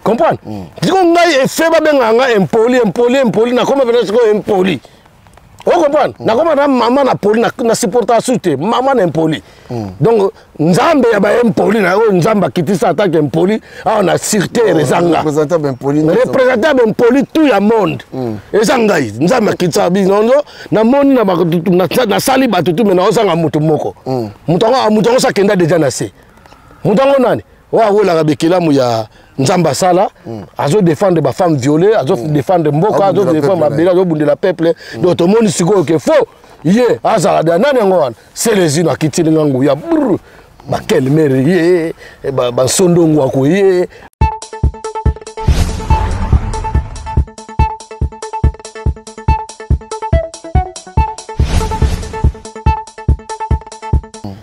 Comprendre? Sikoyo ngai efe babengaka ngai impoli, impoli, impoli, nakoma mpenza sikoyo impoli. Ocomprendre? Nakoma na mama na poli, na supporta su te, mama na impoli. Donc nzambe ya baimpoli na oyo nzambe akitisa atake impoli awa na sur terre eza nga. Représentant baimpoli. Représentant baimpoli tout ya monde. Eza ngai, nzambe akitisa binondo, namoni nasali bato tu, me naozanga moto moko. Moto yango sakenda deja na se. Moto yango nani? Oyo awelaka bikelamu ya nzambe asala, azodefendre bafemme violée, azodefendre mboka, azodefendre mabele, azobundela peuple. Donc tomoni sikoyo ke faux ye azala da nani yango wana Selezino akitili nga nguya brr bakelmere ye bansondongo ako ye.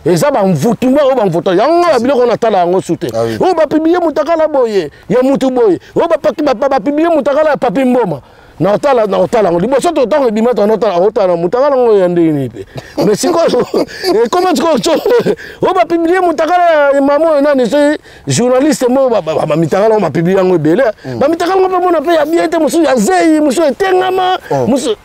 Eza bamvutumba oyo bamvuta yango ya biloko natala yango su te. Oyo bapiblie mutakala boye ya mutu boye, oyo bapiblie mutakala ya papi mboma, naotala naotala yango liboso to ntango ebima to naotala otala mutakala yango ya ndenge nini mpe. Mais sikoyo ekoma sikoyo oyo bapiblie mutakala ya mama oyo nani soki journaliste moko bamitakala yango bapiblie yango ebele, bamitakala yango mpe mona mpe ya bien te, mosusu ya zei, mosusu etengama, mosusu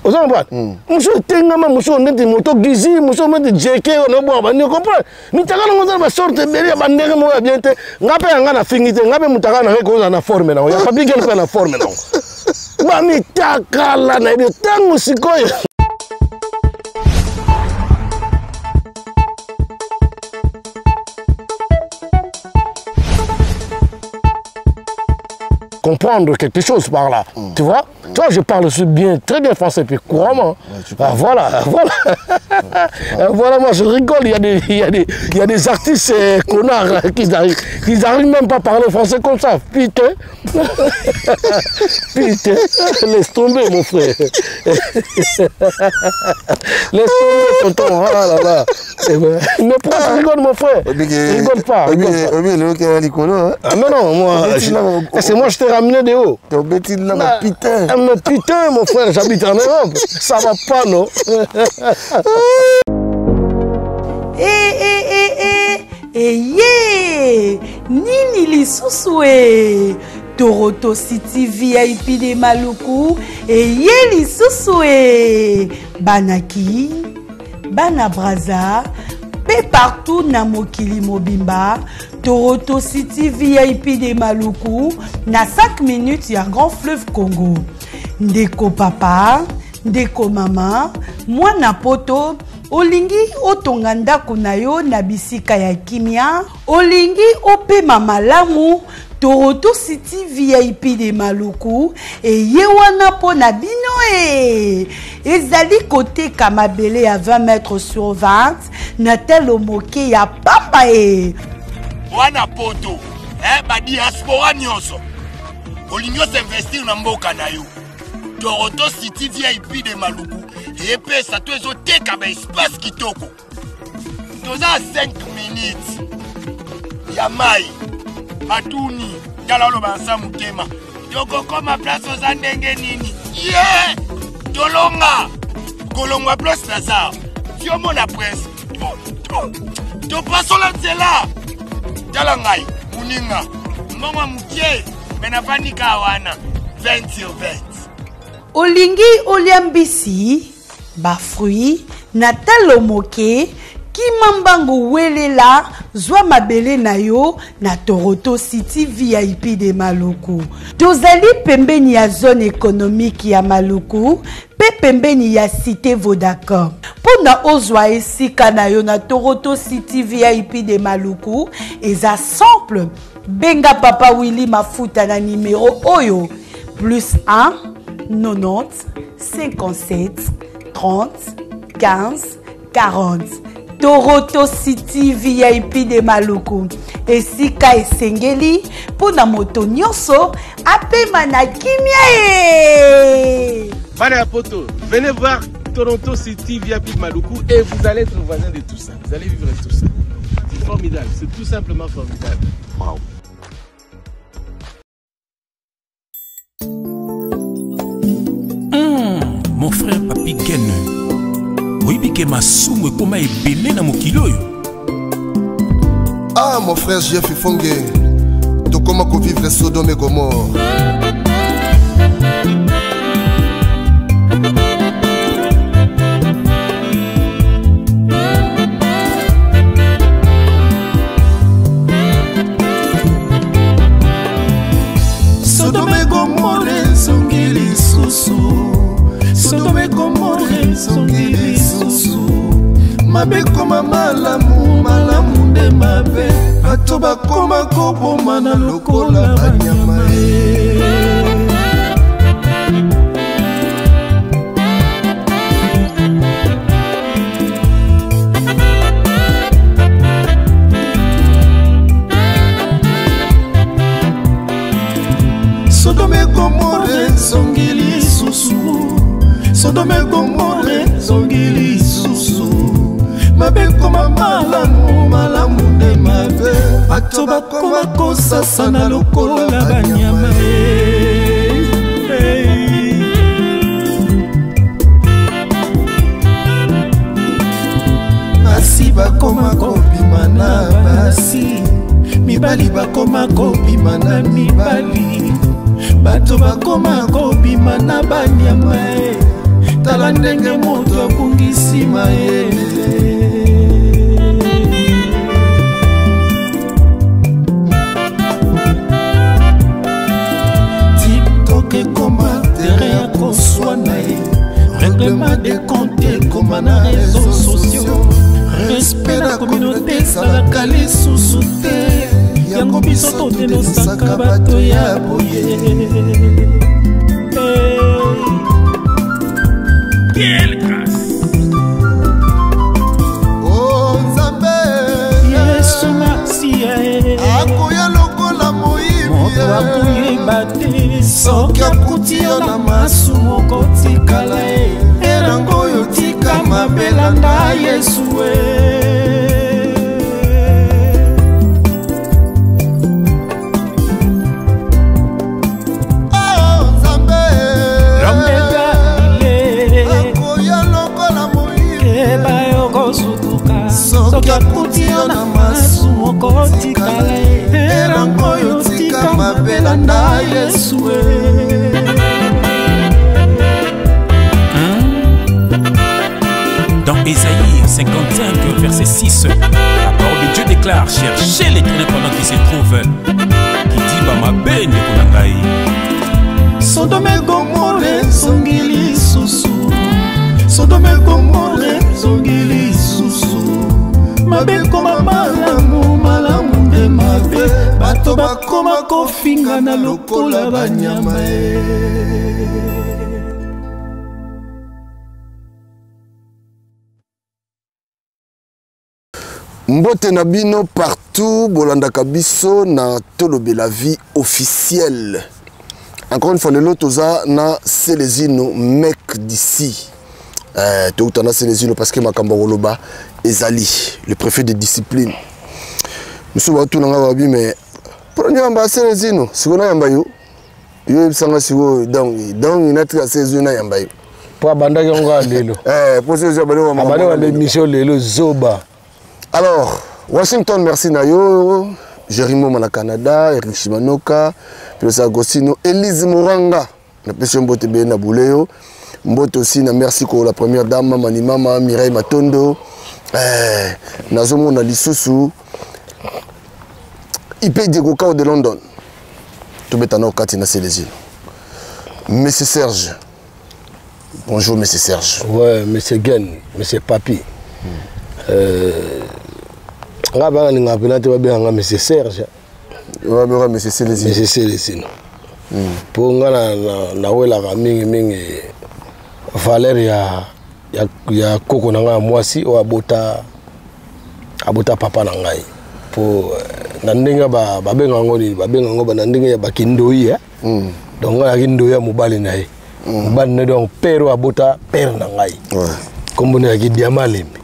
oza comprendre, mosusu etengama, mosusu neti moto gizi, mosusu neti jeke oyo nobwaka bani, comprendre. Mitakala yango eza na basorte ebele ya bandenge moko ya bien te. Nga mpe yanga nafingi te, nga mpe mutakala nanga ekozala na forme nango ya papi gene mpe na forme nango bamitakala nayebi ntango sikoyo. Comprendre quelque chose par là, tu vois? Toi, je parle bien, très bien français, puis couramment. Ouais, ah, voilà, voilà. Ouais, voilà, moi, je rigole. Il y a des, il y a des, il y a des artistes connards qui n'arrivent, qui n'arrivent même pas à parler français comme ça. Putain. Putain. Laisse tomber, mon frère. Laisse tomber, tonton. Ah là là. Mais pourquoi tu rigoles, mon frère? Rigole pas. Rigole pas. Ah non, non, moi, c'est moi, je t'ai ramené de haut. Putain. Ah, mais putain, mon frère, j'habite en Europe. Ça va pas, non? Eh, eh, eh, eh, eh, yeah! Nini lisusu, eh! Toronto City VIP de Maluku, eh, yeah, lisusu, eh! Banaki, Bana Braza, pe partout na mokili mobimba, Toronto City VIP de Maluku, na 5 minutes ya Grand Fleuve Congo. Ndeko papa, ndeko mama, mwana poto, olingi otonga ndako na yo na bisika ya kimia, olingi opema malamu, Toronto City VIP de Maluku eye wana mpo na bino e. Ezali koteka mabele ya 20 mètres sur 20 na telo moke ya pamba e. Wana poto, ba diaspora nyonso olingi osinvestir na mboka na yo. Toronto City VIP de Maluku epesa to ezoteka ba espace kitoko. Toza 5 minutes ya mai batuni tala oloba nsa motema tokokoma place oza ndenge nini ye tolonga kolongwa place Lazare tiomona prince topasola nzela tala ngai moninga mbongo mokie me navandi ka wana 20 sur 20. Olingi olia mbisi ba fruits na talo moke, kima mbango welela zwa mabele na yo na Toronto City VIP de Maluku. Tozali pembeni ya zone économique ya Maluku pe pembeni ya cité Vodacom. Mpona ozwa esika na yo na Toronto City VIP de Maluku eza simple. Benga Papa Willy Mafuta na numéro oyo plus 1 90 57 30 15 40. Toronto City VIP de Maluku esika esengeli mpona moto nyonso apema na kimia e. Bana ya poto, venez voir Toronto City VIP de Maluku et vous allez être voisin de tout ça. Vous allez vivre tout ça. C'est formidable, c'est tout simplement formidable. Wow. Mon frère Papi Ken, oyebi ke masumu ekoma ebele na mokili oyo. Ah, mon frère Jeff Ifonge, Tokoma kovivre Sodome Gomorre. Sodome Gomorre ezongi lisusu, Sodome Gomorre ezongi lisusu. Mabe ekoma malamu, malamu nde mabe, bato bakoma kobomana lokola banyama e. Sodome Gomorre ezongi lisusu, Sodome Gomorre ezongi lisusu. Mabe ekoma malamu, malamu nde mabe, bato bakoma kosasana lokola banyama e. Basi bakoma kobima na basi, mibali bakoma kobima na mibali, bato bakoma kobima na banyama e. Tala ndenge moto abungisi mayele. TikTok ekoma terrain ya koswana ye, règlement de compte ekoma na réseaux sociaux, respect na communauté ezalaka lisusu te, yango biso todenosaka bato ya boye. Quelle grâce! Oh Nzambe, Yesu Masiya e, akoya lokola moyibi, moto akoyeba te soki akuti yo na masumu okotikala e, erango oyo tika mabe, landa Yesu e. Oh Nzambe, L'homme de Galilée, akoya lokola moyibi, keba yokosutuka soki akuti yo na masumu okotikala e, erango oyo tika mabe, landa Yesu e. Dans Ésaïe 55, verset 6, la parole de Dieu déclare: cherchez l'Éternel pendant qu'il se trouve. Qui dit Bamabe ndeko na ngai. Sodome Gomorre ezongi lisusu, Sodome Gomorre ezongi lisusu. Mabe ekoma malamu, malamu nde mabe, bato bakoma kofingana lokola banyama e. Mbote na bino partout bolandaka biso na Tolobela Vie officielle. Encore une fois lelo toza na Celezino mec d'ici. Touta na Celezino parce que makambo koloba ezali le préfet de discipline. Monsieur batu nanga babi mais pour nyamba Celezino sikona yamba yo. Yo yebisanga sikoyo donc donc natika Celezino na yamba yo. Po abandaki yango kaka lelo. Po Celezino abandaki yango Abandaki lelo. émission lelo zoba. Alors, Washington, merci Nayo, Jerry Moma na Canada, Eric Shimanoka, Pilos Agostino, Elise Moranga, na pesi mbote be na Buleyo, mbote aussi na merci ko la première dame, Mama ni Mama, Mireille Matondo, nazomona lisusu, IP Diego Kao de London, tobeta na okati na Celezino. Monsieur Serge, bonjour Monsieur Serge. Ouais, Monsieur Gen, Monsieur Papi. Nga bana ninga pena te babenga nga Monsieur Serge. Ouais, mais ouais, Monsieur Celezino. Monsieur Celezino. Po nga na welaka mingi mingi valeur ya koko na nga ya mwasi oyo abota papa na ngai. Po na ndenge babenga yango nini, babenga yango na ndenge ya bakindoi, eh? Donc nga nayaki ndoi ya mobali na ye. Mobali na ye, donc père oyo abota père na ngai. Kombo na ye yaki Diama Lembe.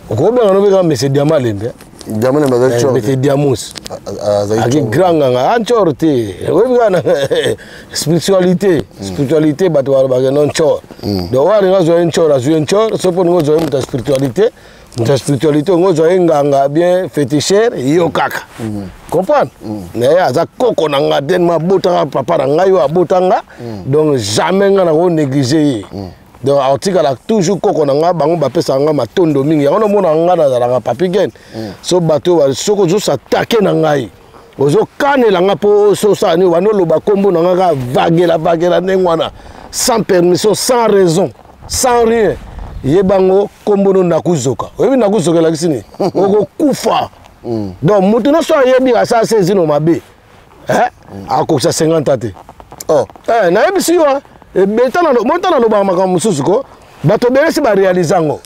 Okobenga no benga Monsieur Diama Lembe. Diama Lembe azali tchor. Monsieur Diamus. Azali Aki tchor. grand nganga, antchor te. Oyebi kaka na spiritualité, spiritualité bato balobaka non tchor. Donc oyo alinga azwa ye ntchor, azwi ye ntchor, soki mpo olinga ozwa ye moto ya spiritualité, Moto ya spiritualité ongo ozwa ye nganga bien féticheur yo kaka. Comprendre? Mais aza koko na nga tellement abotaka papa na ngai oyo abota nga. Donc jamais nga nako négliger ye. Donc atikala toujours koko na nga. Bango bapesaka nga matondo mingi. Yango nomona nga nazalaka Papi Gen. So bato oyo soki ozosatake na ngai, ozokanela nga mpo ososala nini, wanda oloba nkombo na nga kaka vagela vagela ndenge wana, sans permission, sans raison, sans rien, yebango nkombo no nakuzoka. Oyebi nakuzoka elakisi nini? Okokufa. Donc moto nyonso ayebi asala se ezino mabe, akokisa 50 ans te. Oh. Nayebisi yo, mota nalobaka makambo mosusu ko bato ebele si baréaliser yango.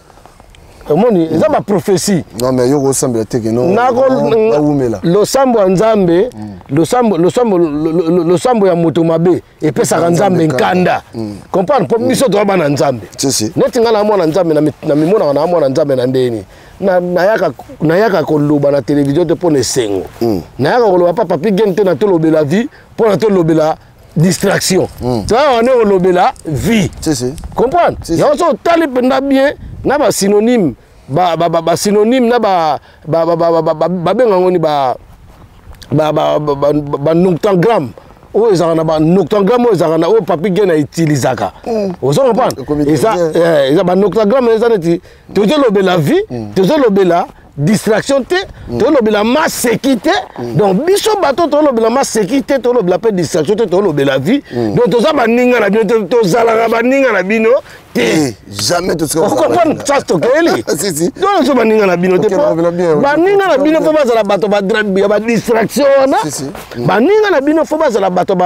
Omoni, eza baprophétie. Non, mais yo kosambela te ke no bawumela. Losambo ya Nzambe, losambo ya moto mabe epesaka Nzambe nkanda. Comprendre? Mpo biso toza bana Nzambe. Si, si. Neti ngai na mwana Nzambe, na mimonaka na mwana Nzambe na ndeni nayaka koloba na télévision te mpo na esengo. Nayaka koloba pa Papi Gen te na tolobela vie, mpo na tolobela distraction. Toyaka wane kolobela vie. Si, si. Comprendre? Si, si. Yango so otali mpenza bien na basynonyme, basynonyme na babenga yango ni banoctangramme oyo ezalaka na banoctangramme oyo ezalaka na oyo Papi Gen autilisaka. Ozo comprendre? Ekomi Eza bien. eza banoctangramme, eza neti tozolobela vie, tozolobela distraction te, tolobela maseki te. Donc biso bato tolobela maseki te, tolobela mpe distraction te, tolobela vie. Donc toza baninga na bino te, tozalaka baninga na bino te. Eh, jamais tosika. Ocomprendre ça? Tokeyeli. Si, si. Tozo baninga na bino te. Ok, balobela bien, oui. Baninga na bino fo bazala bato ya badistraction wana. Si, si. Baninga na bino fo bazala bato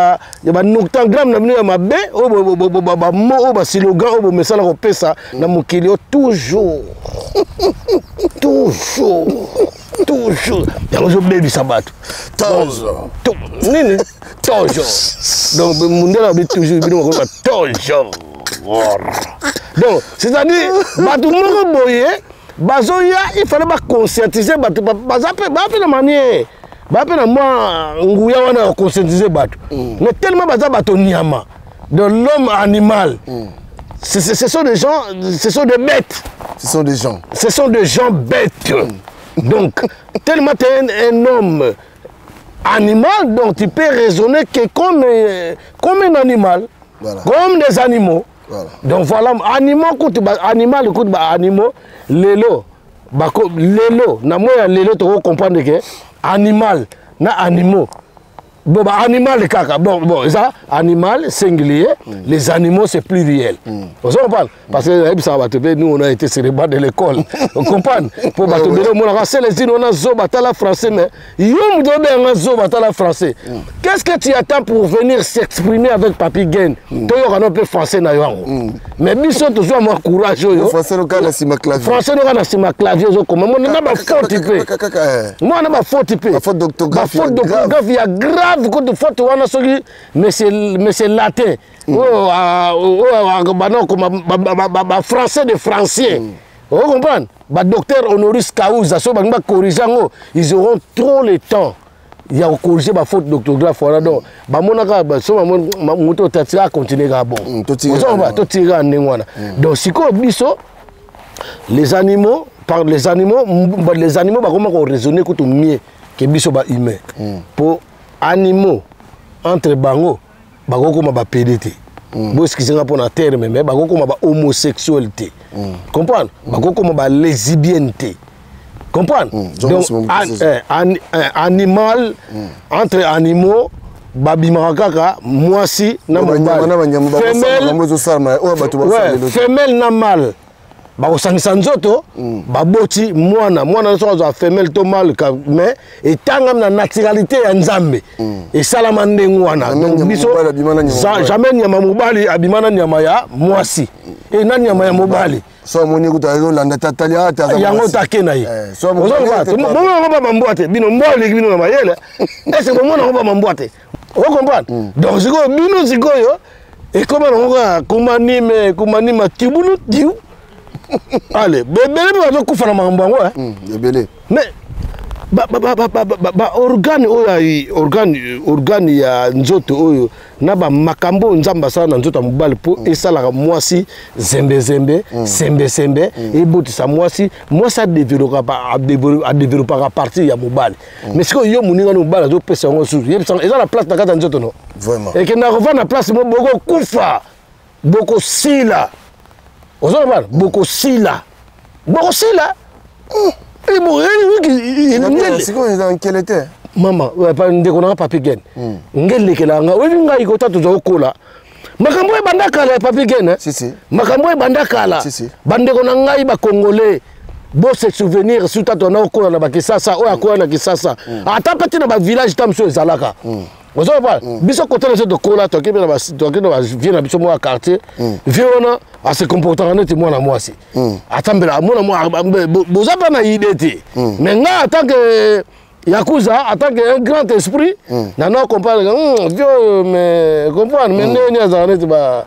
ya banoctangramme na bino ya mabe oyo bamo oyo baslogan oyo bomesala kopesa na mokili oyo toujours, toujours, toujours. Yango ezobebisa bato. Toujours. Nini toujours? Donc mundele abi toujours, bino bakoloba toujours. Donc c'est-à-dire bato moko boye bazoya, il fallait baconscientiser bato. Baza mpe, baa mpe na manière, baa mpe na mwa nguya wana ya conscientiser bato, mais tellement baza bato nyama de l'homme animal. Ce sont des gens, ce sont des bêtes. Ce sont des gens. Ce sont des gens bêtes. Donc, tellement tu es un homme animal, donc tu peux raisonner que comme un animal, comme des animaux. Donc voilà, animaux, écoute, bah, animal, écoute, bah, animaux, lelo, bah, lelo, na moi, lelo, tu comprendre que animal, na animaux. Bon, bah, animal, kaka. Bon, ça, animal singulier, les animaux, c'est pluriel. Vous comprenez? Parce que ça va te nous, on a été sur les bancs de l'école. Vous comprenez? Pour battre, on a les on a zoba, la français, mais yo, on a zoba, la français. Qu'est-ce que tu attends pour venir s'exprimer avec Papi Gen? Tu as un peu français, na yo. Mais biso, toujours, moi, courage, yo. Français, le cas, la cima clavier. Français, le cas, la cima clavier, zo, comment? Moi, on a pas faute, peu. Moi, on a pas faute, peu. La faute d'orthographe. La faute d'orthographe, il y a grave contre faute wana soki monsieur latin oyo oyo bana koma ba français de français. O comprendre? Ba docteur honoris causa so bangi ba corriger yango, ils auront trop le temps ya kocorriger ba faute d'orthographe wana. Donc bamonaka so bamoni moto otatika acontinue kaka bon. Totika Ozo comprendre? kaka. Totika kaka ndenge wana. Donc sikoyo biso les animaux, par les animaux, les animaux bakoma koraisonner kutu mieux que biso ba humain. Po animaux entre bango bakokoma bapédé te. Boexcuse nga mpona terme, mais bakokoma bahomosexuel te. Comprendre? Bakokoma balesbienne te. Comprendre? Donc, animal, entre animaux babimaka kaka mwasi na mobali, femelle na mâle bakosangisa nzoto, baboti mwana. Mwana nyonso azwa femelle to mâle, mais etangami na naturalité ya Nzambe, esalama ndenge wana. Donc biso jamais nyama mobali abima na nyama ya mwasi e na nyama ya mobali. So amoni kuta azolanda tatali ata yango take na ye. Bomonango ba bambwa te. Bino mbwa eleki bino na mayele. Ese bomonango ba bambwa te? Ocomprendre? Donc sikoyo bino sikoyo ekoma nango kaka kumanime kumanima tibulu tiu. Ale bebele mpe bazokufa na makambo yango. Ebele. Mais Baorgane oyo, organe ya nzoto oyo na bamakambo oyo Nzambe asala na nzoto ya mobali mpo esalaka mwasi zembezembe, sembesembe, ebotisa mwasi. Mwasi adevelopaka partir ya mobali. Mais sikoyo yo moninga no mobali azopesa yango susu, yebisanga, eza na place na kati ya nzoto no? Ekendaka kovanda na place mo, bokokufa, bokosila. Ozona bana, bokosila, bokosila. Sikoyo eza nkele te. Mama, ndeko nanga Papi Gen, nge elekelaka nga. Oyebi ngai kota toza kokola, makambo ebanda kala ya Papi Gen, makambo ebanda kala. Bandeko na ngai Bacongolais, bose souvenir surtout tata wana okola na bakisasa, oyo akola na Kisasa, ata mpe te na bavillage ta mosusu ezalaka. Ozoba biso kote na biso tokola, toke na bavieux na biso moko ya quartier. Vieux wana ase comportaka neti mwana mwasi, atambela mwana. Boza mpe na idée te, mais nga en tant que yakuza, en tant que un grand esprit, nano comprendre vieux, mais comprendre, mais ndenge nini azalaka neti ba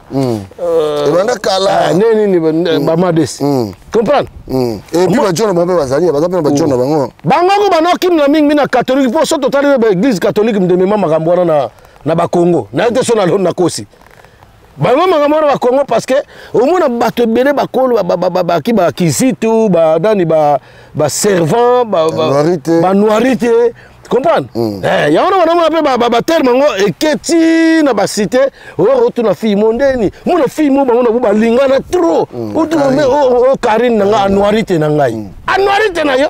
Ebanda kala. Ndenge nini bamadesi comprendre. Et puis bajo na bango mpe bazali, baza mpe na bajo na bango. Bango banokimela mingi na catholique, mpo so totali baéglise catholique, ndemema makambo wana na Bakongo naye te. So nakosi, bango makambo wana Bakongo, parce que omona bato ebele bakolo baki bakisitu, banani, baservant, banoiri te, comprendre. Yango wana banamona mpe baterme yango eketi na bacité oyo otuna fille mo ndeni, mona fille mo bango na bo balingana trop, otuna o Karine na ngai, anoiri te na ngai, anoiri te na yo,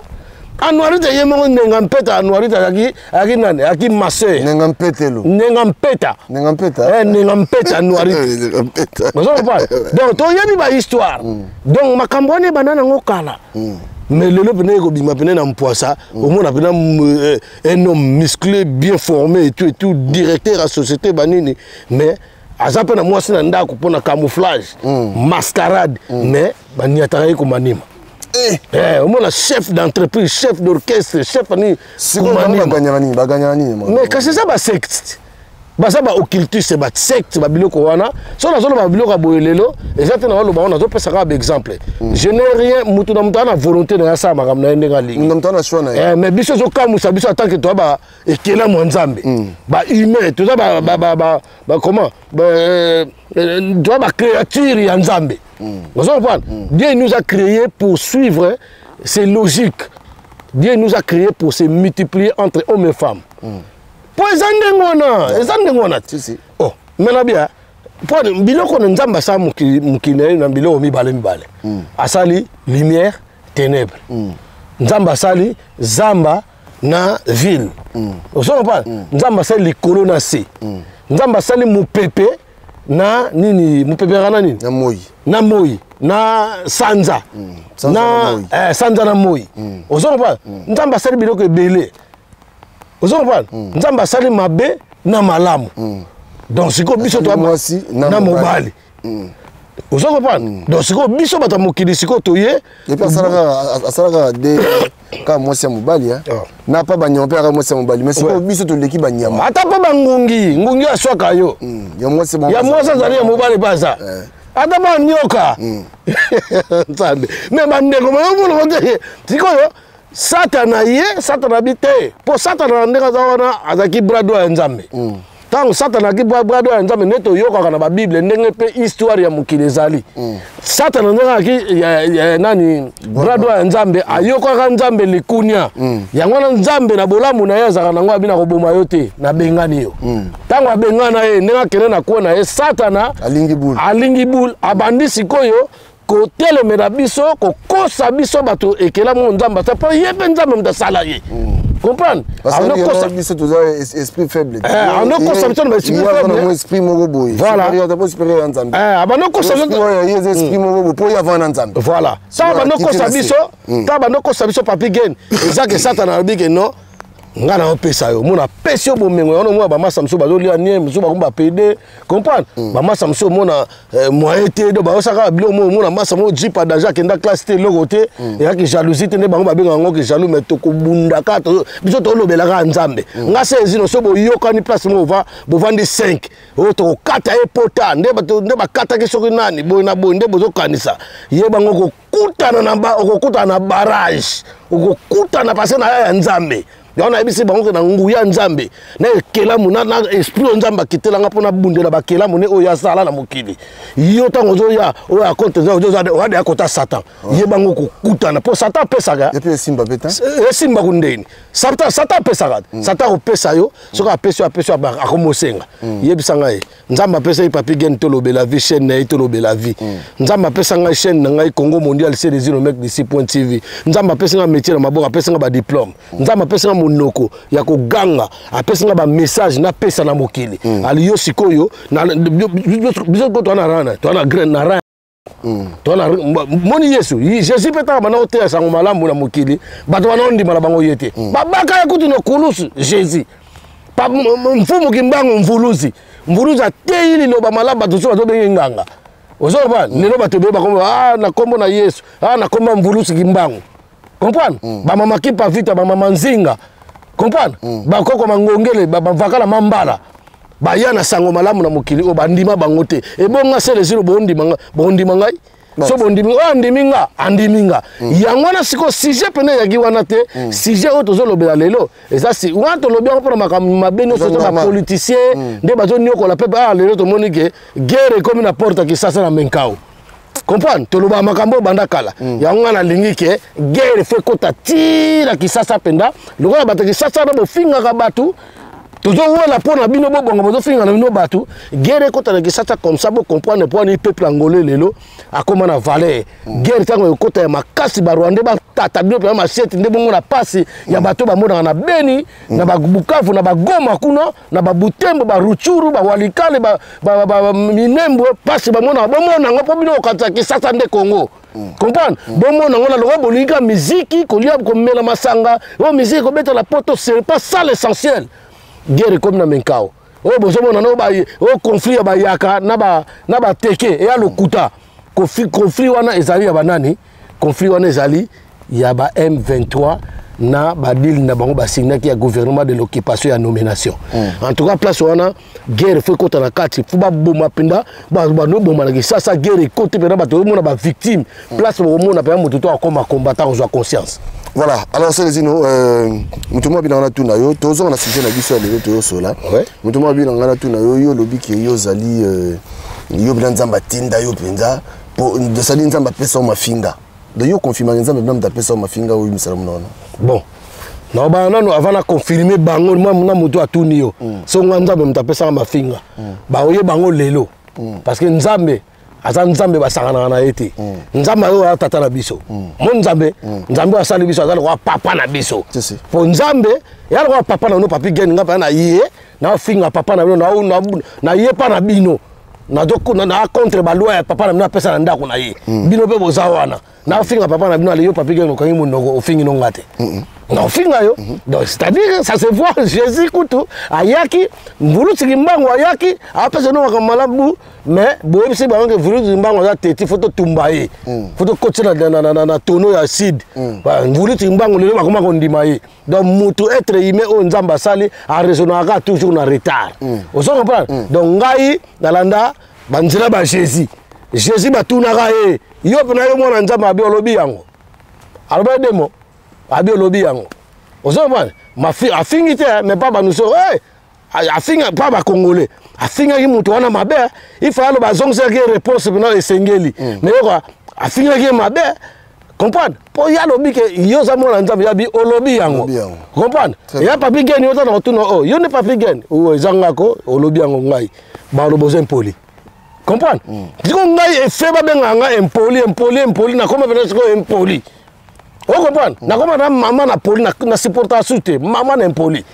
anoiri te ye moko ndenga mpeta. Anoiri te azalaki nani? Azalaki masseur. Ndenga mpetelo. Ndenga mpeta. Ndenga mpeta. Ndenga mpeta, anoiri te. Ozo comprendre? Donc toyebi bahistoire. Donc makambo wana ebanda nango kala, mais lelo pene ekobima pene na mpwasa. Omona pena un homme musclé, bien formé et tout et tout, directeur ya société banini, mais aza mpe na mwasi na ndako mpo na camouflage, mascarade, mais baniataka ye komanima. Omona chef d'entreprise, chef d'orchestre, chef nini. Baganyaka nini? Baganyaka nini? Mais kasi eza basecte, baza baoccultiste, basecte, babiloko wana. So nazoloba biloko ya boye lelo, eza te na baloba wana, nazopesa kaka baexemple. Je n'ai rien. Mutu na mutu aza na volonté na ye, asala makambo na ye ndenge alingi. Mais biso ezokamwisa biso en tant que toza baekelamu ya Nzambe, bahumain, toza comment, toza bacréature ya Nzambe. Ozo comprendre? Dieu nous a créé pour suivre ses logiques. Dieu nous a créé pour se multiplier entre hommes et femmes. Po eza ndenge wana, eza ndenge wana te. Oh, me na bia mpo biloko na Nzambe asala mokili na ye na biloko mibale mibale. Asali lumière, ténèbre. Nzambe asali zamba na ville. Ozo comprendre? Nzambe asali likolo na se. Nzambe asali mopepe na nini? Mopepe kaka na nini? Na moi. Na moi, na sanza. Na sanza na moi. Ozo comprendre? Nzambe asali biloko ebele. Ozo comprendre? Nzambe asali mabe na malamu. Donc sikoyo biso na mobali. Ozo comprendre? Donc sikoyo biso bato ya mokili, sikoyo toye. Et puis asalaka de kaka mwasi ya mobali na pa banyama mpe kaka mwasi ya mobali, mais sikoyo biso toleki banyama. Ata mpo bangungi, ngungi aswaka yo. Ya mwasi. Ya mwasi azali, ya mobali mpe aza, ata banyoka. Nzambe, mais bandeko mayomona te. Sikoyo Satana, ye Satana bi te, mpo Satana na ndenge aza wana azalaki bras droit ya Nzambe. Ntango Satana azalaki bras droit ya Nzambe, nde toyokaka na babible ndenge mpe histoire ya mokili ezali. Satana ndenge azalaki nani, bras droit ya Nzambe, ayokaka Nzambe likunia. Yango wana Nzambe na bolamu na ye azalaka nango abi na koboma yo te, nabengani yo. Ntango abengana ye, ndenge akende na kuo na ye, Satana alingi bule. Alingi bule, abandi sikoyo kotelemela biso, kokosa biso bato ekelamu Nzambe asa, mpo ye mpe Nzambe moto asala ye. Comprendre? Biso toza esprit faible. Anokosa biso na baesprit faible. Esprit moko boye. Voilà. Supérieur ya Nzambe. Abanokosa biso ye eza esprit moko boye mpo ye avanda na Nzambe. Voilà, ntango banokosa biso, ntango banokosa biso, Papi Gen, eza ke Satana alobi ke non, nga na opesa yo, mona apesi yo bomengo yango. Omona bamasa mosusu bazolia nie, mosusu bakomi bapede. Comprendre? Bamasa mosusu omona moyen te, do baosaka biloko mo. Omona masa mo jeep danger, akenda classe te, eloko te. Eyaki jalousie te nde bango babengaka yango ke jaloux. Mais tokobundaka biso, tolobelaka Nzambe. Nga se ezino so boyokani place mo bovandi 5 oyo tokokata ye pota nde bakataki soki nani boye na boye nde bozokanisa ye bango. Okokutana na ba, okokutana na barrage, okokutana parce na ya Nzambe. Yango nayebisi bango ke na nguya Nzambe na ekelamu na, na esprit oyo Nzambe akitelanga mpo nabundela bakelamu ne oyo asala na mokili. Yo ntango ozoya oyo akonte oya kota Satan, ye bango kokutana mpo Satan apesaka esimba pe te, esimba kundeni. Satan, Satan apesaka, Satan akopesa yo, soki apesi yo, apesi yo, akomosenga. Yebisa ngai, Nzambe apesa ye Papi Gen Tolobela Vie, chaîne na ye Tolobela Vie. Nzambe apesa ngai chaîne na ngai Congo Mondial Celezino Mec d'ici point TV. Nzambe apesa ngai métier na maboko, apesa ngai ba diplôme. Nzambe apesa ngai monoko ya koganga, apesa ngai ba message napesa na mokili. Ali yo sikoyo biso ko toana rana, toana grain na rana. Toana moni Yesu, Jésus mpe ntango banda koteya sango malamu na mokili, bato bana ondima na bango ye te. Babaka ye kutu na kulusu Jésus. Mfumu Kimbangu Mvuluzi, Mvuluzi ateyi liloba malamu, bato mosusu bazobenge nganga. Ozoba lelo bato ebele bakombo, ah, na kombo na Yesu, ah, na kombo ya Mvuluzi Kimbangu. Comprendre? Bamama Kipa Vita, bamama Nzinga. Comprendre? Bakoko mangongele, bavakala mambala. Baya na sango malamu na mokili oyo bandima bango te. Ebonga Celezino bondima nga, bondima ngai. So bondimi, oyo andimi nga, andimi nga. Yango wana sikoyo sujet pene eyaki wana te. Sujet oyo tozolobela lelo eza si wana tolobi yango mpona makambo mabe nyonso eza ba politicien nde bazoniokola pepe. Ah, lelo tomoni ke guerre ekomi na porte ya Kisasa na Menkao. Comprendre? Tolobaka makambo oyo banda kala. Yango nga nalingi ke guerre fo ekota ti na Kisasa mpenza. Lokola bato ya Kisasa wana bofingaka bato, tozowela mpo na bino bobonga, bozofinga na bino bato. Guerre ekota na Kisasa comme ça bocomprendre mpo wani peuple angolais lelo akóma na valeur. Guerre ntango ekota ya makasi, barwandais batata bino mpenza machete nde bongo na pasi ya bato bamonaka na Beni, na Babukavu, na Bagoma kuna, na Babutembo, Baruchuru, Bawalikale, Minembwe, pasi bamonaka bomona yango mpo bino okatisa Kisasa nde Congo. Comprendre? Bomona yango na lokola bolingi kaka miziki, kolia, komela masanga, oyo miziki kobetela poto, c'est pas ça l'essentiel. Guerre ekomi na Menkao. Oyo bozomona no ba oyo conflit ya bayaka na ba na bateke eya lokuta. Conflit wana ezali ya banani? Conflit wana ezali ya ba M23 na ba deal na bango basignaki ya gouvernement de l'occupation ya nomination. En tout cas place wana guerre faut ekota na kati, faut baboma mpenza, banoboma na Kisasa, guerre ekoti mpenza, bato omona ba victime. Place bokomona mpenza moto to akoma combattant kozwa conscience. Voilà, alors Celezino, moto moko abinanga na tuna yo, tozonga na sujet na biso ya lelo toyosola. Moto moko abinanga na tuna yo, yo olobi ke yo ozali, yo mpenza Nzambe atinda yo mpenza, po osali Nzambe apesa yo mafinga. Donc yo confirmaka Nzambe mpenza moto apesa yo mafinga oyo misala monoko wana. Bon, naobana nano avant na confirmer bango na moto atuni yo. So nga Nzambe moto apesaka mafinga. Baoye bango lelo. Parce que Nzambe aza Nzambe basakanaka na ye te. Nzambe ayo aza tata na biso. Mo Nzambe, Nzambe asali biso aza lokola papa na biso. Po Nzambe ya lokola papa na bino Papi Gen nga pa na ye, na finga papa na bino, na ye pa na bino. Na contre ba loi ya papa na bino apesa na ndako na ye. Bino pe boza wana. Na finga papa na bino ale yo Papi Gen okangi monoko ofingi no ngate. Na ofinga yo. Donc c'est-à-dire ça se voit Jésus kutu ayaki Mvuluzi Kimbangu ayaki apesa no makambo malamu. Mais boyebisi bango ke Mvuluzi Kimbangu aza teti, faut totumba ye. Faut tokotisa na tonneau ya acide. Ba, Mvuluzi Kimbangu lelo bakoma kondima ye. Donc mutu être humain oyo Nzambe asali a raisonnaka toujours na retard. Ozo comprendre? Donc ngai nalanda ba nzela ba Jésus. Jésus batunaka ye, yo pena yo mwana Nzambe abi olobi yango. Alobi demo, abi olobi yango. Ozo comprendre? Ma fille afingi te, mais pas ba nous hey, afinga pas ba Congolais. Afingaki mutu wana mabe, il faut aloba azongisaki réponse pena esengeli. Mais yo quoi, afingaki mabe. Comprendre? Po ya lobi ke yo za mwana Nzambe ya bi olobi yango. Comprendre? Ya Papi Gen yo za na tuna oh, yo ne Papi Gen o ezanga ko olobi yango ngai. Ba lobo za impoli. Comprendre? Diko ngai effet ba benga nga impoli, impoli, impoli na koma pena siko impoli. O comprendre? Na koma na mama na poli na supporter sute, mama na impoli.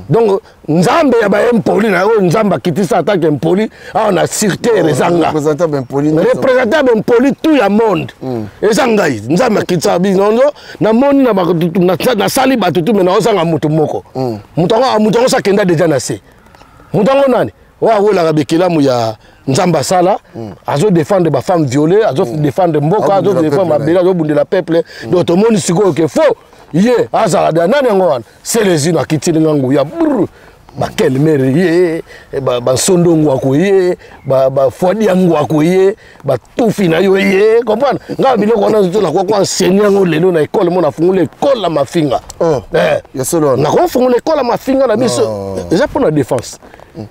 Donc Nzambe ya ba impoli na oyo Nzambe akitisa attaque impoli awa na sur terre ezanga. Représentant ba impoli. Représentant ba impoli tout ya monde. Eza ngai Nzambe akitisa bino no na moni na ba na sali bato tout mais na ozanga moto moko. Moto yango moto yango sakenda déjà na se. Moto yango nani? Oyo awelaka bikelamu ya Nzambe asala, azo défendre ba femmes violées, azo défendre mboka, azo défendre mabele, azo bundela peuple. Donc tomoni sikoyo ke faux ye azala da nani yango wana? Celezino akitili nga nguya brr. Bakelmere ye, bansondongo ako ye, bafwadi yango ako ye, batufi na yo ye, comprendre? Ngai biloko wana nzoto nakoki koenseigne yango lelo na ekole mo nafungoli ekole ya mafinga. Oh, eh. Nakofungola ekole ya mafinga na biso, eza mpo na défense.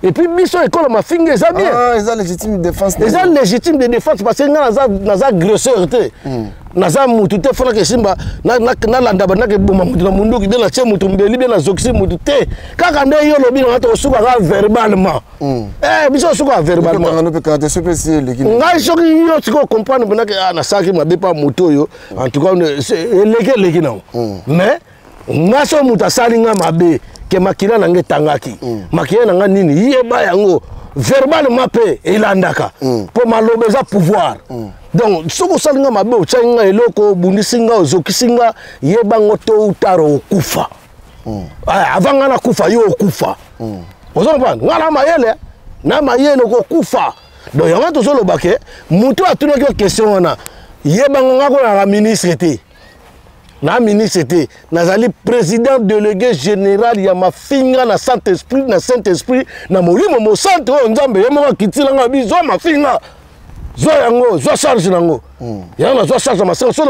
Et puis biso ekolo mafinga eza bien. Ah, eza légitime défense. Eza légitime de défense parce que nga naza agresseur te. Naza mutu te fonaka esimba nalanda bandaka eboma mutu na munduki bien natie mutu mbeli bien nazokisi mutu te. Kaka nde yo olobi nanga tokosukaka verbalement. Eh, biso osukaka verbalement. Ngai soki yo sikoyo comprendre mpenake ah, nasalaki mabe mpa motu oyo, en tout cas eleki eleki nango. Mais nga so moto asali nga mabe ke makila na nga etangaki, makila na nga nini, yeba yango verbalement mpe elandaka, mpo maloba eza pouvoir. Donc soki osali nga mabe, otyaki nga eloko, obundisi nga, ozokisi nga, yeba ngo tôt ou tard okufa. Avant nga nakufa, yo okufa. Ozo comprendre? Nga na mayele, na mayele okokufa. Donc yango tozoloba ke moto atunaki yo question wana, yebango nga konaka ministre te, na ministre te, nazali président délégué général ya mafinga na saint esprit, na saint esprit, na molimo mosantu oyo Nzambe ye moko akitilanga bi zwa mafinga, zwa yango, zwa charge nango. Yango nazwa charge ya masinga. So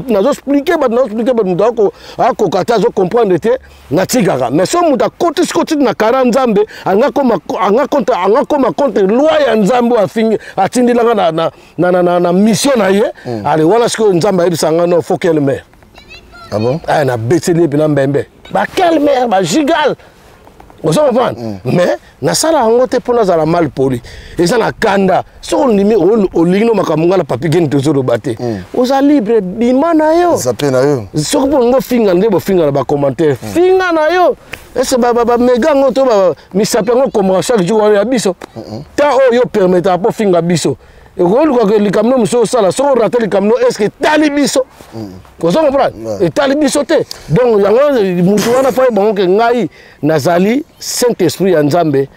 nazoexplike bato, nazoexplike bato, moto akoka te, azocomprendre te, natikaka. Mais so moto akotisi kotiki na kara Nzambe, anga koma contre loi ya Nzambe oyo afingi atindilanga na mission na ye. Ale wana sikoyo Nzambe ayebisa nga no faut quelle mère. Ah bon? Eh, nabeteli ye mpena mbembe, baquelle mère, bagigal, ozo comprendre? Mais nasala yango te mpo nazala mal poli, eza na kanda. Soki ondimi, olingi no makambo nga na papi geni tozoloba te, oza libre, bima na yo. Zape na yo. Soki mpo ngo finga nde bofinga na bacommentaire, finga na yo. Ese bamega yango to misapi yango ekomaka chaque jour wana ya biso ta oyo yo permetaka mpo finga biso, ekolukaka likambo no mosusu osala. Soki orate likambo no, est-ce etali biso? Ozo comprendre? Etali biso te. Donc yango motu wana fa bango ke ngai nazali saint esprit ya Nzambe.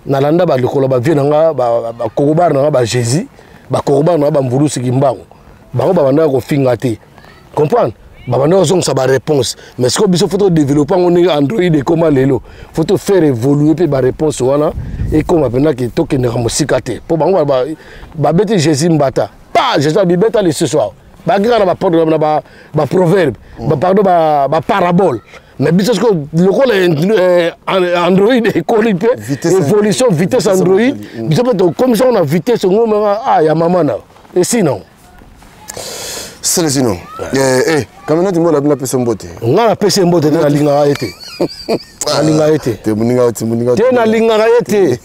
Nalanda balikolo bavie na nga, bakokobare na nga, baJésus, bakokobare na nga, bamvulusi Kimbangu, bango babandaka kofinga te, comprendre? Babanda kozongisa baréponse. Mais sikoyo biso faut todéveloppe yango ndenge Android ekóma lelo, faut tofaire évoluer mpe baréponse wana ekóma mpenza ke tokendeka mosika te, mpo bango babeti Jésus mbata pa Jésus abibeta lisusu awa, bakika na na baproverbe, pardon, baparabole. Mais biso sikoyo lokola Android ekoli mpe évolution, vitesse Android, biso mpe tokomisa ngo na vitesse ngo ah, ya mama na esi nango. Celezino, eh, camionnette mbola bino apesa mbote. Nga napesi ye mbote te, nalingaka ye te, nalingaka ye te. Te, moninga te, moninga. Te, nalingaka ye te.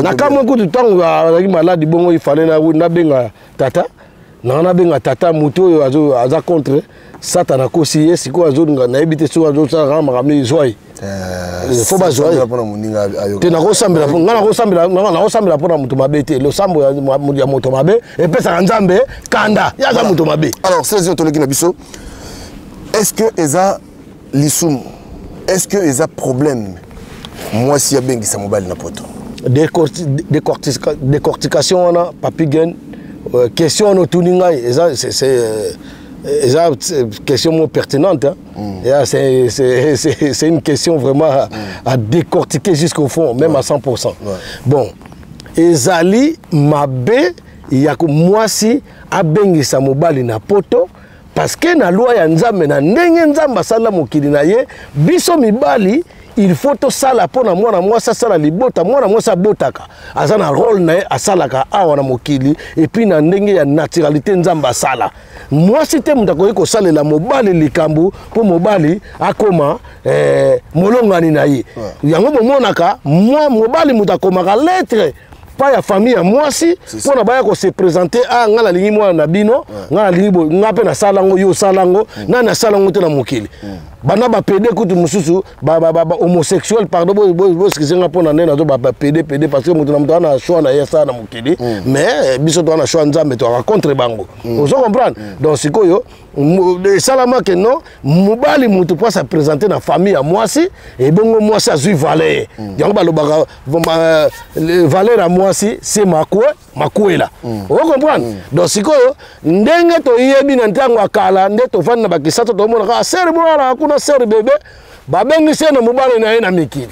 Nakamwe kutu ntango azalaki maladi bongo, ifale nabenga tata nanga, nabenga tata motu oyo aza contre Satana, akosi ye sikoyo, azolinga nayebi te soki azosalaka makambo ezwa ye, faut bazwa ye te. Nakosambela nga, nakosambela mpona moto mabe te. Losambo ya moto mabe epesaka Nzambe kanda, ye aza moto mabe. Alors Celezino, toleki na biso, est ce que eza lisumu, est ce que eza problème mwasi abengisa mobali na poto? Décortication wana, Papi Gen, question wana otuni ngai eza eza question moko pertinente, hein? C'est une question vraiment à décortiquer jusqu'au fond, même à 100%. Bon, ezali mabe ya mwasi abengisa mobali na poto, parce que na loi ya Nzambe, na ndenge Nzambe asala mokili na ye, biso mibali il faut tosala mpo na mwana mwasi asala libota. Mwana mwasi abotaka, aza na rôle na ye asalaka awa na mokili. Et puis na ndenge ya naturalité, Nzambe asala mwasi te moto akoki kosalela mobali likambo mpo mobali akoma molongani na ye. Yango bomonaka mwa mobali moto akomaka lettre pa ya famille ya mwasi mpo na baya kose présenter: a ngai nalingi mwana na bino, ngai nalingi boye, ngai mpe nasala yango, yo osala yango, nani nasala yango te na mokili. Banda bapédé kutu mosusu, homosexuel, pardon, boexcuse nga mpo na nde nazo bapédé pédé, parce que moto na moto aza na choix na ye asala na mokili. Mais biso toza na choix Nzambe, toaka contre bango, ozo comprendre? Donc sikoyo esalama ke non, mobali motu mpo asa présente na famille ya mwasi, ebongo mwasi azwi valeur. Yango balobaka valeur ya mwasi se makwe makwela, ocomprendre? Donc sikoyo ndenge toyebi na ntango ya kala, nde tovandi na bakisasa, tomonaka sere mwana kuna, sere bebe, babengisi ye na mobali na ye na mikili.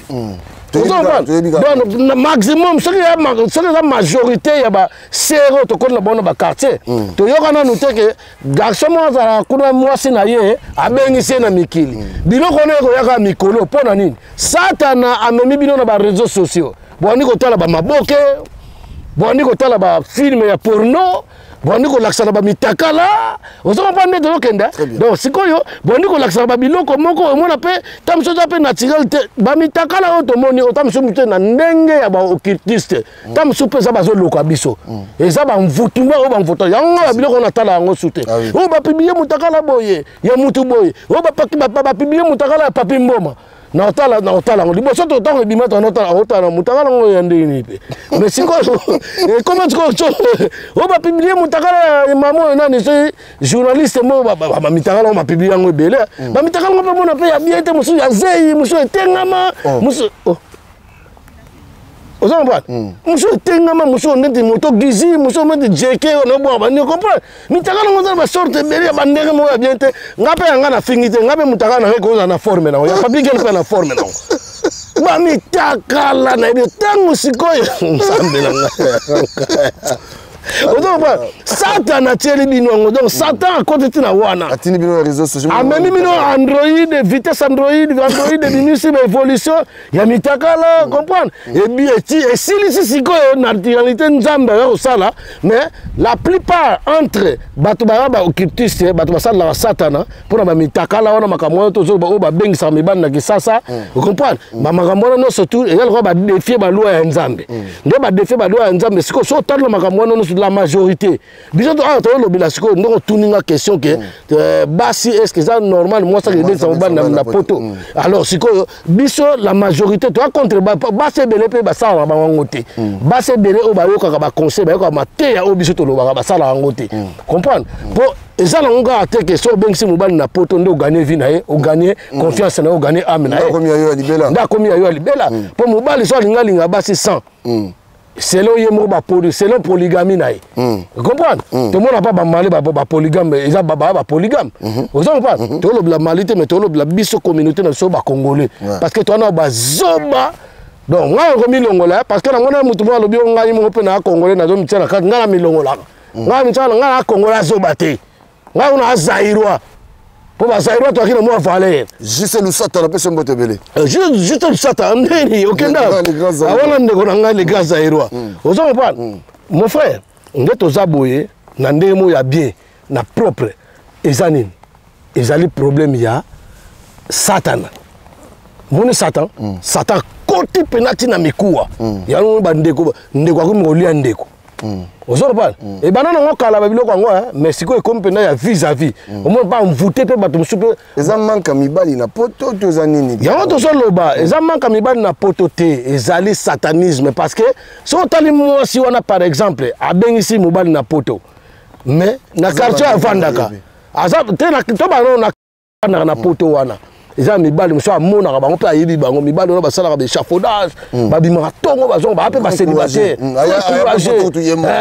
Donc maximum, soki eza majorité ya basere oyo tokoti na bango na baquartier, toyoka nanu te ke garçon moko azalaka kuna, mwasi na ye abengisi ye na mikili. Biloko wana ekoyaka mikolo. Mpo na nini? Satana amemi bino na baréseaux sociaux, bwandi kotala bamaboke, bwandi kotala bafilms ya porno, bwandi kolakisa na bamitakala. Ozokompa nde tozokende? Donc sikoyo bwandi kolakisa na babiloko moko, omona mpe ta mosusu eza mpe naturel te. Bamitakala oyo tomoni, ota mosusu te na ndenge ya baoccultiste, ta mosusu mpe eza bazoluka biso, eza bamvutuma oyo bamvuta yango. Babiloko natala yango su te. Oyo bapublier mutakala boye ya mutu boye, oyo bapublier mutakala ya Papi Mboma, naotala naotala yango liboso to ntango ebima to naotala, otala mutakala yango ya ndenge nini mpe. Mais sikoyo ekoma sikoyo oyo bapublier mutakala ya mama oyo nani, so journaliste moko, bamitakala yango bapublier yango ebele. Bamitakala yango mpe mona mpe ya bien te, mosusu ya zei, mosusu etengama, mosusu oza comprendre, mosusu etengama, mosusu ndeti moto gizi, mosusu neti jeke oyo nabwaka bandi. Comprendre, mitakala yango eza na basorte ebele ya bandenge moko ya bien te. Nga mpe yanga nafingi te, nga mpe mutakala na ngai kozala na forme nango, ya Papi Gen mpe na forme nango. Bamitakala nayebi ntango sikoyo, Nzambe na ngai, ozo comprendre, Satan atieli bino yango. Donc Satan akoti ntina wana. Atindi bino na réseaux sociaux. Amemi bino Android, vitesse Android. Android ebimisi baévolution ya mitakala, comprendre, ebi eti esilisi sikoyo naturalité Nzambe aya kosala. Mais la plupart entre bato baya baoccultiste, bato basalelaka Satana mpona bamitakala wana, makambo wana tozoloba, oyo babengisaka mibali na Kisasa, ocomprendre, bamakambo wana nyonso tu eza lokola badéfier baloi ya Nzambe. Nde badéfier baloi ya Nzambe. Sikoyo so otali makambo wana nyonso, la majorité biso to awa tozolobela sikoyo, ndenge otuninga question ke basi, est ce que eza normal mwasi akebengisa mobali na Poto? Alors sikoyo biso la majorité toya contre. Basi ebele mpe basalaka bango yango te. Basi ebele oyo bayokaka baconseil, bayokaka mateya oyo biso tolobaka, basalaka yango te. Comprendre, mpo eza nango kaka te ke so obengisi mobali na Poto nde ogagner vie na ye, ogagner confiance na ye, ogagner âme na ye. Akomi ya yo ya libela. Nde akomi ya yo ya libela. Mpo mobali so alinga alinga basi 100, selon ye moko bapoli, selon polygamie na ye, comprendre, tomona mpa bamali bapolygame, eza baa bapolygame. Oza comprendre, tolobela Mali te, mais tolobela biso communauté na biso bacongolais, parce que towana bazoba. Donc ngai okomilongola, parce que namona motu moko alobi o ngai moko mpe na congolais, nazomitia na kati. Ngai na milongolaka, ngai mitia na ngai na congolais azoba te, ngai kuna azaïrois, mpo bazaïrois toyaki na mwa valeur. Juste Lusata, napesi mbote ebele. Juste Lusata ndeni okenda awana, ndeko na ngai, le grand zaïrois. Oza comprendre, mon frère, nde toza boye na ndenge moko ya bien na propre. Eza nini? Ezali problème ya Satana. Moni Satan, Satan koti mpena ntina mikuwa yango. Bandeko, ndeko akomi kolia ndeko. Ozo comprendre, ebanda nango kala babiloko yango, mais sikoyo ekomi mpena ya vis à vis. Omoni bamvute mpe bato mosusu mpe. Eza manque ya mibali na Poto to eza nini? Yango tozoloba, eza manque ya mibali na Poto te, ezali satanisme. Parce que soki otali mwasi wana, par exemple, abengisi mobali na Poto, mais na quartier avandaka aza te, to bano na avandaka na Poto wana, eza mibali mosusu amonaka bango mpe ayebi bango. Mibali wana basalaka baéchafaudage, babimaka ntongo, bazonga, baa mpe bacélibataire,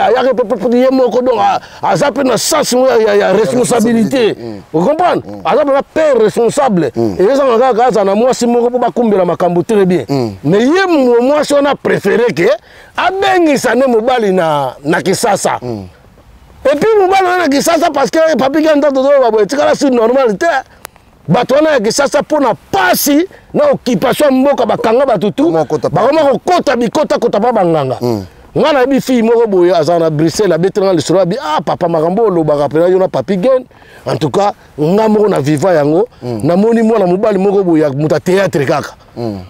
ayaki mpe ye moko. Donc aza mpe na sens moko ya responsabilité, ocomprendre, aza mpena père responsable. Ezanga kaka aza na mwasi moko mpo bakumbela makambo très bien. Mais ye mwasi wana préféré ke abengisa nde mobali na Kisasa. Et puis mobali wana na Kisasa, parce que Papi Gen, ntango tozoloba boye, etikala si normal te. Bato wana ya Kisasa, mpo na pasi na occupation ya mboka, bakanga bato tu, bakoma kokota bikotakota mpa banganga. Ngai nayebi fille moko boye azala na Bruxelles, abetelanga lisolo, abi: "Ah papa, makambo olobaka mpena yo na Papi Gen, en tout cas nga moko na viva yango." Namoni mwana mobali moko boye, moto ya théâtre kaka,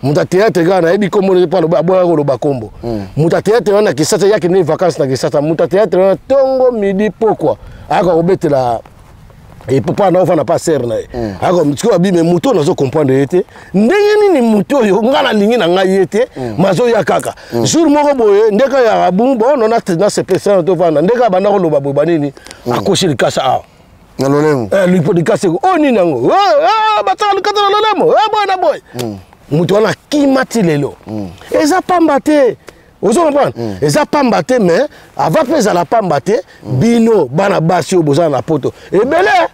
moto ya théâtre kaka, nayebi kombo mpo aboyaka koloba kombo. Moto ya théâtre wana na Kisasa, yaki nde vacance na Kisasa. Moto ya théâtre wana, ntongo, midi, pokwa, ayaka kobetela epopa na ofanda pa sere na ye. Sikoyo abi: "Me motu oyo, nazo comprendre ye te. Ndenge nini motu oyo, ngai nalingi na ngai ye te, mazoya kaka?" Jour moko boye, ndenge yaka bu bon, nasepesana, tovanda, ndenge abanda koloba boye, banini, akosi likasa awa. Na lolemo. Likasa eko oyo nini yango, bataka likasa na lolemo boye na boye. Motu wana akima ti lelo. Eza pamba te, ozo comprendre, eza pamba te. Mais avant mpe ezala pamba te, bino bana basi oyo bozala na Poto ebele,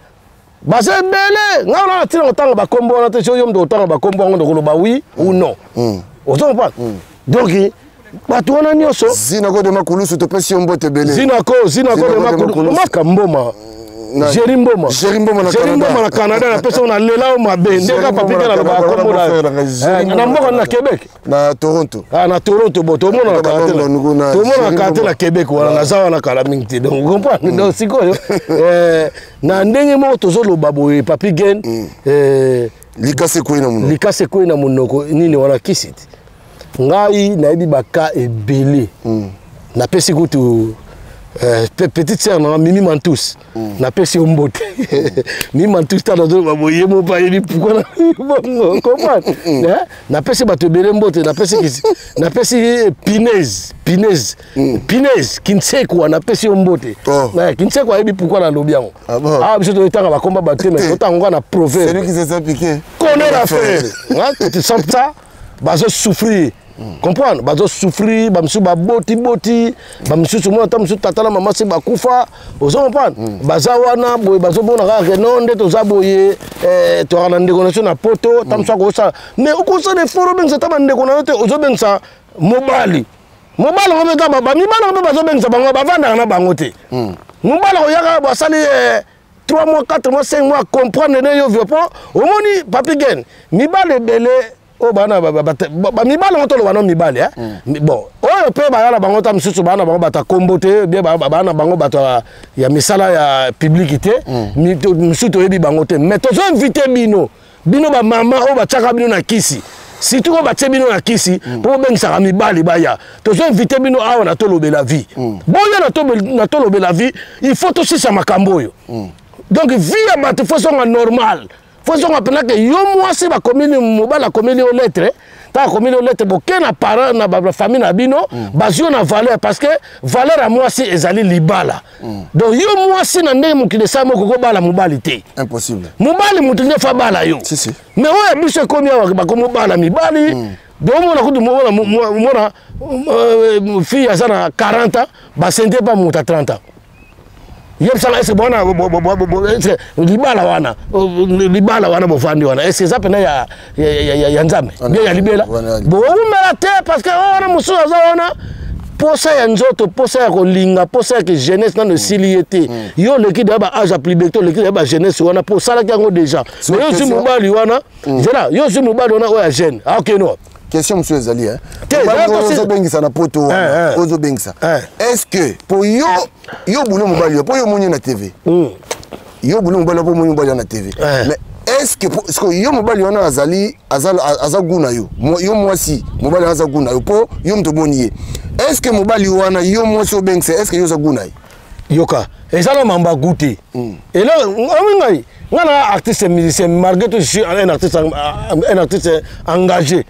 baza ebele. Ngai wana na ntina kotanga bakombo wana te. So yo moto kotanga bakombo yango, ndokoloba oui ou non. Ozo comprendre? Donc bato wana nyonso. Zinako de Makulusu, topesi yo mbote ebele. Zinako, Zinako de Makulusu, Maka Mboma, Jerry Mboma. Jerry Mboma na Jerry Canada. Mboma na Canada, napesi yo, nalela yo mabe nde Jerry kaka papi Mboma te na nalobaka Canada, kombo wana beau-frère na ngai, Jerry na Mboma mboka na na Québec. Na Toronto. Ah, na Toronto. Bo tomona Ba London, kuna, tomona Jerry kala te Mboma. na Québec wana, naza wana kala mingi te. Donc comprendre, donc sikoyo na ndenge moko tozoloba boye, Papi Gen, Likasi ekwei na monoko. Likasi ekwei na monoko. Nini wana kisi te. Ngai nayebi baka ebele. Napesi kutu petite sœur nanga Mimi Mantus, napesi yo mbote, Mimi Mantus. Tala, nazoloba boye, ye moko ayebi pourquoi na bongo, comprendre. Eh? Napesi bato ebele mbote. Napesi napesi Pinez, Pinez, Pinez Kinsekwa, napesi yo mbote. Oh. Eh, Kinsekwa ayebi pourquoi nalobi yango. Ah bon? Awa biso toyetanga bakomba bato te, mais totanga ngo na proverbe. Celui qui se sent piqué Connaît l'affaire. Hein, tu sens ça, bazo souffrir, comprendre, bazo souffrir. Bamisusu baboti boti, bamisusu mona ata mosusu tata na mama se bakufa. Ozo comprendre, baza wana boye, bazomona kaka ke non, nde toza boye, toyaka na ndeko na biso na poto. Ta mosusu akosala, mais okosala effort, obengisa ata bandeko na yo te. Ozobengisa mobali, mobali yango mpe bamibali yango mpe bazobengisa bango, bavandaka na bango te. Mobali akoyaka, basali 3 mois, 4 mois, 5 mois, comprendre nde yo vie. Mpo omoni, Papi Gen, mibali ebele oyo bana bamibali yango, toloba no mibali, eh? Bon, oyo mpe baya na bango, ta mosusu baya na bango bato ya kombo te, bien baya na bango bato ya misala ya public te. Mosusu toyebi bango te, mais tozo invite bino, bino bamama oyo batiaka bino na kisi, surtout oyo batie bino na kisi mpo bobengisaka mibali baya. Tozo invite bino awa na Tolobela Vie. Boya na Tolobela Vie. Il faut tosisa makambo oyo. Donc vie ya bato faut zonga normal, faut zonga mpena ke yo mwasi bakomeli, mobali akomeli yo lettre. Ntango akomeli yo lettre, boke na parent na bafamille na bino, bazwi yo na valeur, parce que valeur ya mwasi ezali libala. Donc yo mwasi, na ndenge mokili esala moko, okobala mobali te. Impossible. Mobali motu nde fa bala yo. Si, si. Mais oyo ya biso ekomi awa, bakomi obala mibali. Donc omona kutu mona fille aza na 40 ans, basente pa moto ya 30 ans. Yebisanga, est-ce bwana libala wana, libala wana bovandi wana, est-ce eza mpena ya Nzambe bien ya libela? Boumela te, parce que oyo wana mosusu aza wana posa ya nzoto, posa ya kolinga, posa ya ke jeunesse nano esili ye te. Yo oleki deya ba âge ya puberté, oleki deya ba jeunesse wana, mpo osalaki yango déjà. Mais yo ozwi mobali wana, zela, yo ozwi mobali wana oyo ya jeune, akende wapi? Question mosusu ezali Te, ozobengisa na poto wana, ozobengisa, est ce que po yo, yo bule mobali yo, mpo yo omoni na TV, yo bule mobali yo, mpo omoni mobali wana na TV, mais est ce que parce que yo mobali wana azali aza gu na yo, yo mwasi, mobali wana aza gu na yo, mpo yo moto omoni ye, est ce que mobali wana yo mwasi obengisa, est ce que yo oza gu na ye? Yoka, eza na mambo ya gu te. Elo omi ngai, ngai na artiste musicien, malgré tout je suis un artiste engagé,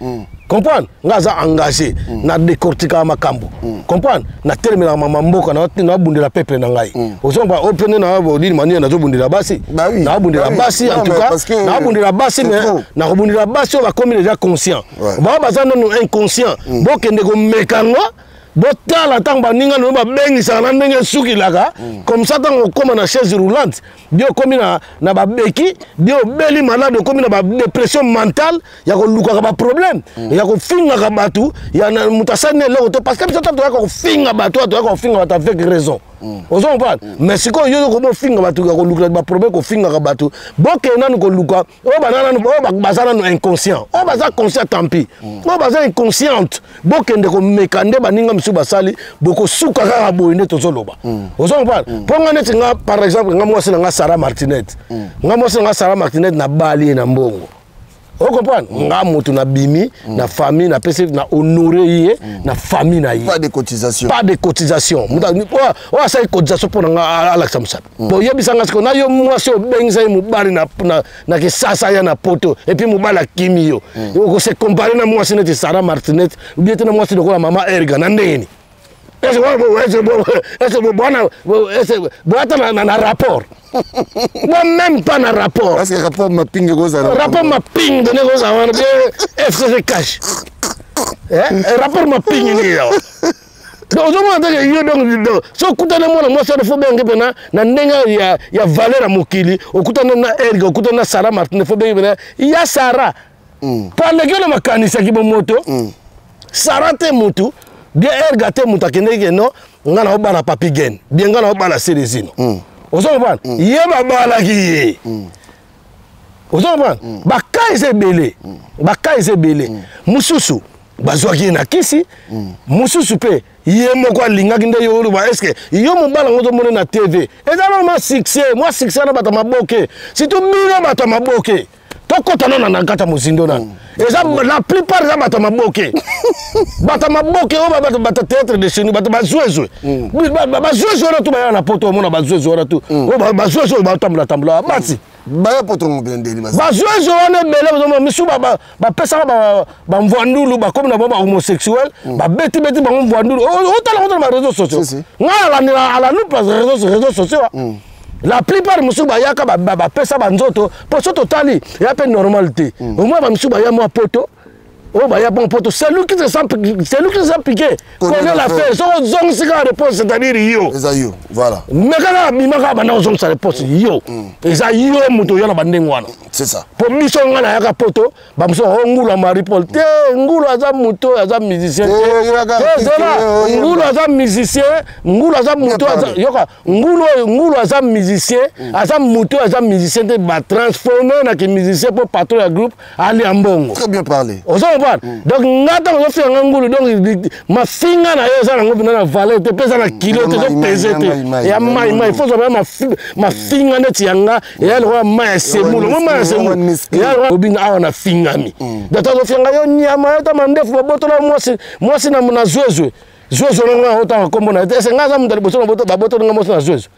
comprendre. Ngai aza engagé na décortikaka makambo, comprendre. Natelemelaka mama mboka, nabundela peuple na ngai. Ozomba oyo mpe nde na nini mania, nazobundela basi, nabundela basi. En tout cas nabundela basi, mais nakobundela basi oyo bakomi déjà conscient. Bao baza nano inconscient, bokende komeka ngo, botala ntango baninga nayo babengisaka na ndenge esukilaka. Comme ça, ntango okóma na chaise roulante, bi okómi na babeki, bi obeli malade, okómi na badépression mentale ya kolukaka baproblème, ya kofingaka bato, ya moto asali na eloko te. Parce que biso ta toyaka kofinga bato, oyo toyaka kofinga bato avec raison, ozo comprendre. Mais sikoyo yo okoma ofinga bato ya kolukela baproblème, kofingaka bato. Bokende nanu koluka oyo baza nanu, oyo baza nanu inconscient. Oyo baza conscient, tant pis. Oyo baza inconsciente, bokende komeka nde baninga mosusu basali, bokosuka kaka boye nde tozoloba. Ozo comprendre? Mpo nga neti nga, par exemple, nga mwasi na nga Sara Martinet, nga mwasi na nga Sara Martinet, nabali ye na mbongo, ocomprendre. Nga moto nabimi na famille, napesi na honore ye na famille na ye. Pas de cotisation. Pas de cotisation. Moto oyo asali cotisation mpo na nga, alakisa mosapi. Bo oyebisanga sikoyo na yo mwasi obengisa ye mobali na kisasa ya na poto, et puis mobali akimi yo, okose comparer na mwasi neti Sara Martinet, ubie te na mwasi lokola mama Erga na ndenge nini? Est-ce bwana, est-ce boata na rapport bo, même pas na rapport. Parce que rapport mapping ekozala. Rapport mapping ndenge kozala wana be FCC cash. Eh, rapport mapping nini yawa? Donc ozomona teke yo, donc so okutani mwana mwasi wana, faut benge mpena na ndenge ya valeur ya mokili. Okutani na Erga, okutani na Sara Martin, faut benge mpena ya Sara, mpo aleki yo na makanisaki bomoto. Sara te mutu bien Erga te mutu akendeki ke non, nga na obala Papi Gen, bien nga na obala Celezino. Ozo comprendre? Ye babalaki ye. Ozo comprendre? Baka eza ebele. Baka eza ebele. Mususu bazwaki ye na kisi, mususu mpe ye moko alingaki nde yo oloba eske yo mobala yango ozomona na TV eza nano mwa succès, mwa succès wana bato ya maboke, surtout bino bato ya maboke, tokɔta nano na kati ya mozindo nano. Eza la plupart eza bato ya maboke, bato ya maboke oyo bato ya théâtre de chez nous, bato bazwezwe, bazwezwe wana tu baya na poto, omona bazwezwe wana tu oyo bazwezwe oyo batambola tambola basi. Baya poto ngo bien ndeni baza. Bazwezwe wana ebele, bazomona misu bapesaka bamvwandulu, bakomi na bango bahomosexuel, babetibeti bango mvwandulu. Otala ngo na baréseaux sociaux. Si, si. Ngai alandela ala loupe réseaux sociaux. La plupart mosusu bayaka bapesa banzoto mpo so totali eya mpe normal te. Omoi bamisusu baya mwa poto oyo baya bon poto, celui qui se sent, celui qui se sent piqué connaît connaît l'affaire. L'affaire. Soki ozongisi kaka réponse, c'est-à-dire yo Eza yo, voilà. Mais kaka abima kaka banda kozongisa réponse, yo eza yo moto oya na bandenge wana. C'est ça. Po biso nga nayaka poto, bamosusu o Ngulu ya Marie Paul te, Ngulu aza moto oyo aza musicien te. Eh, yoka Te, artiste, zela, eh, oyemba. Ngulu aza musicien, Ngulu aza moto aza parlé. yoka, Ngulu oyo, Ngulu aza musicien, aza moto oyo aza musicien te, batransforme na ki musicien mpo patron ya groupe alia mbongo. Très bien parlé. Ozo comprendre? Donc nga ntango ozofinga nga Ngulu, donc mafinga na yo eza nango mpena na valeur te, mpe eza na kilo te, Ya mai, ezopese mai, te. ya mai, mai, Ya mai, mai. Faut ozwa mafinga neti ya nga eya lokola mai ya semulu, mo mai ya semulu eya lokola obina awa na fingami. Donc ntango ozofinga yo nyama yo ta mandefu babotola mwasi, mwasi na zwezwe, zwezwe nango otanga nkombo na ye te. Ese nga aza moto ya liboso na babotoli nga mwasi na zwezwe?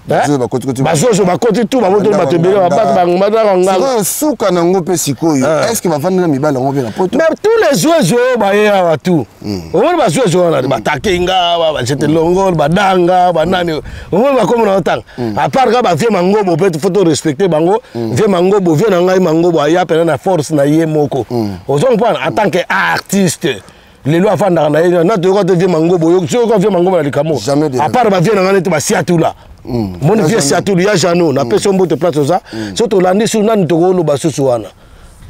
Bazwezwe bakoti koti. Bazwezwe bakoti tu, babotoli bato ebele, babato bangaka nganga. Sikoyo suka nango mpe sikoyo, est ce que bavandi na mibali yango mpe na poto? Mais tous les zwezwe oyo baye awa tu, omoni bazwezwe wana batakenga, bajete longol, badanga banani, omoni bakomi na otanga, à part ka bavie Mangobo mpe faut to respecter bango. Vie Mangobo, vie na ngai Mangobo aya pena na force na ye moko, ozo comprendre, en tant que artiste lelo afandaka na ye na toyoka te vie Mangobo, soyoka vie Mangobo na likambo. Jamais de la À part bavie na ngai neti basiatula, moni vie Siatulu ya Jano, napesi yo mbote place oza. So tolandi su nani tokoloba susu wana?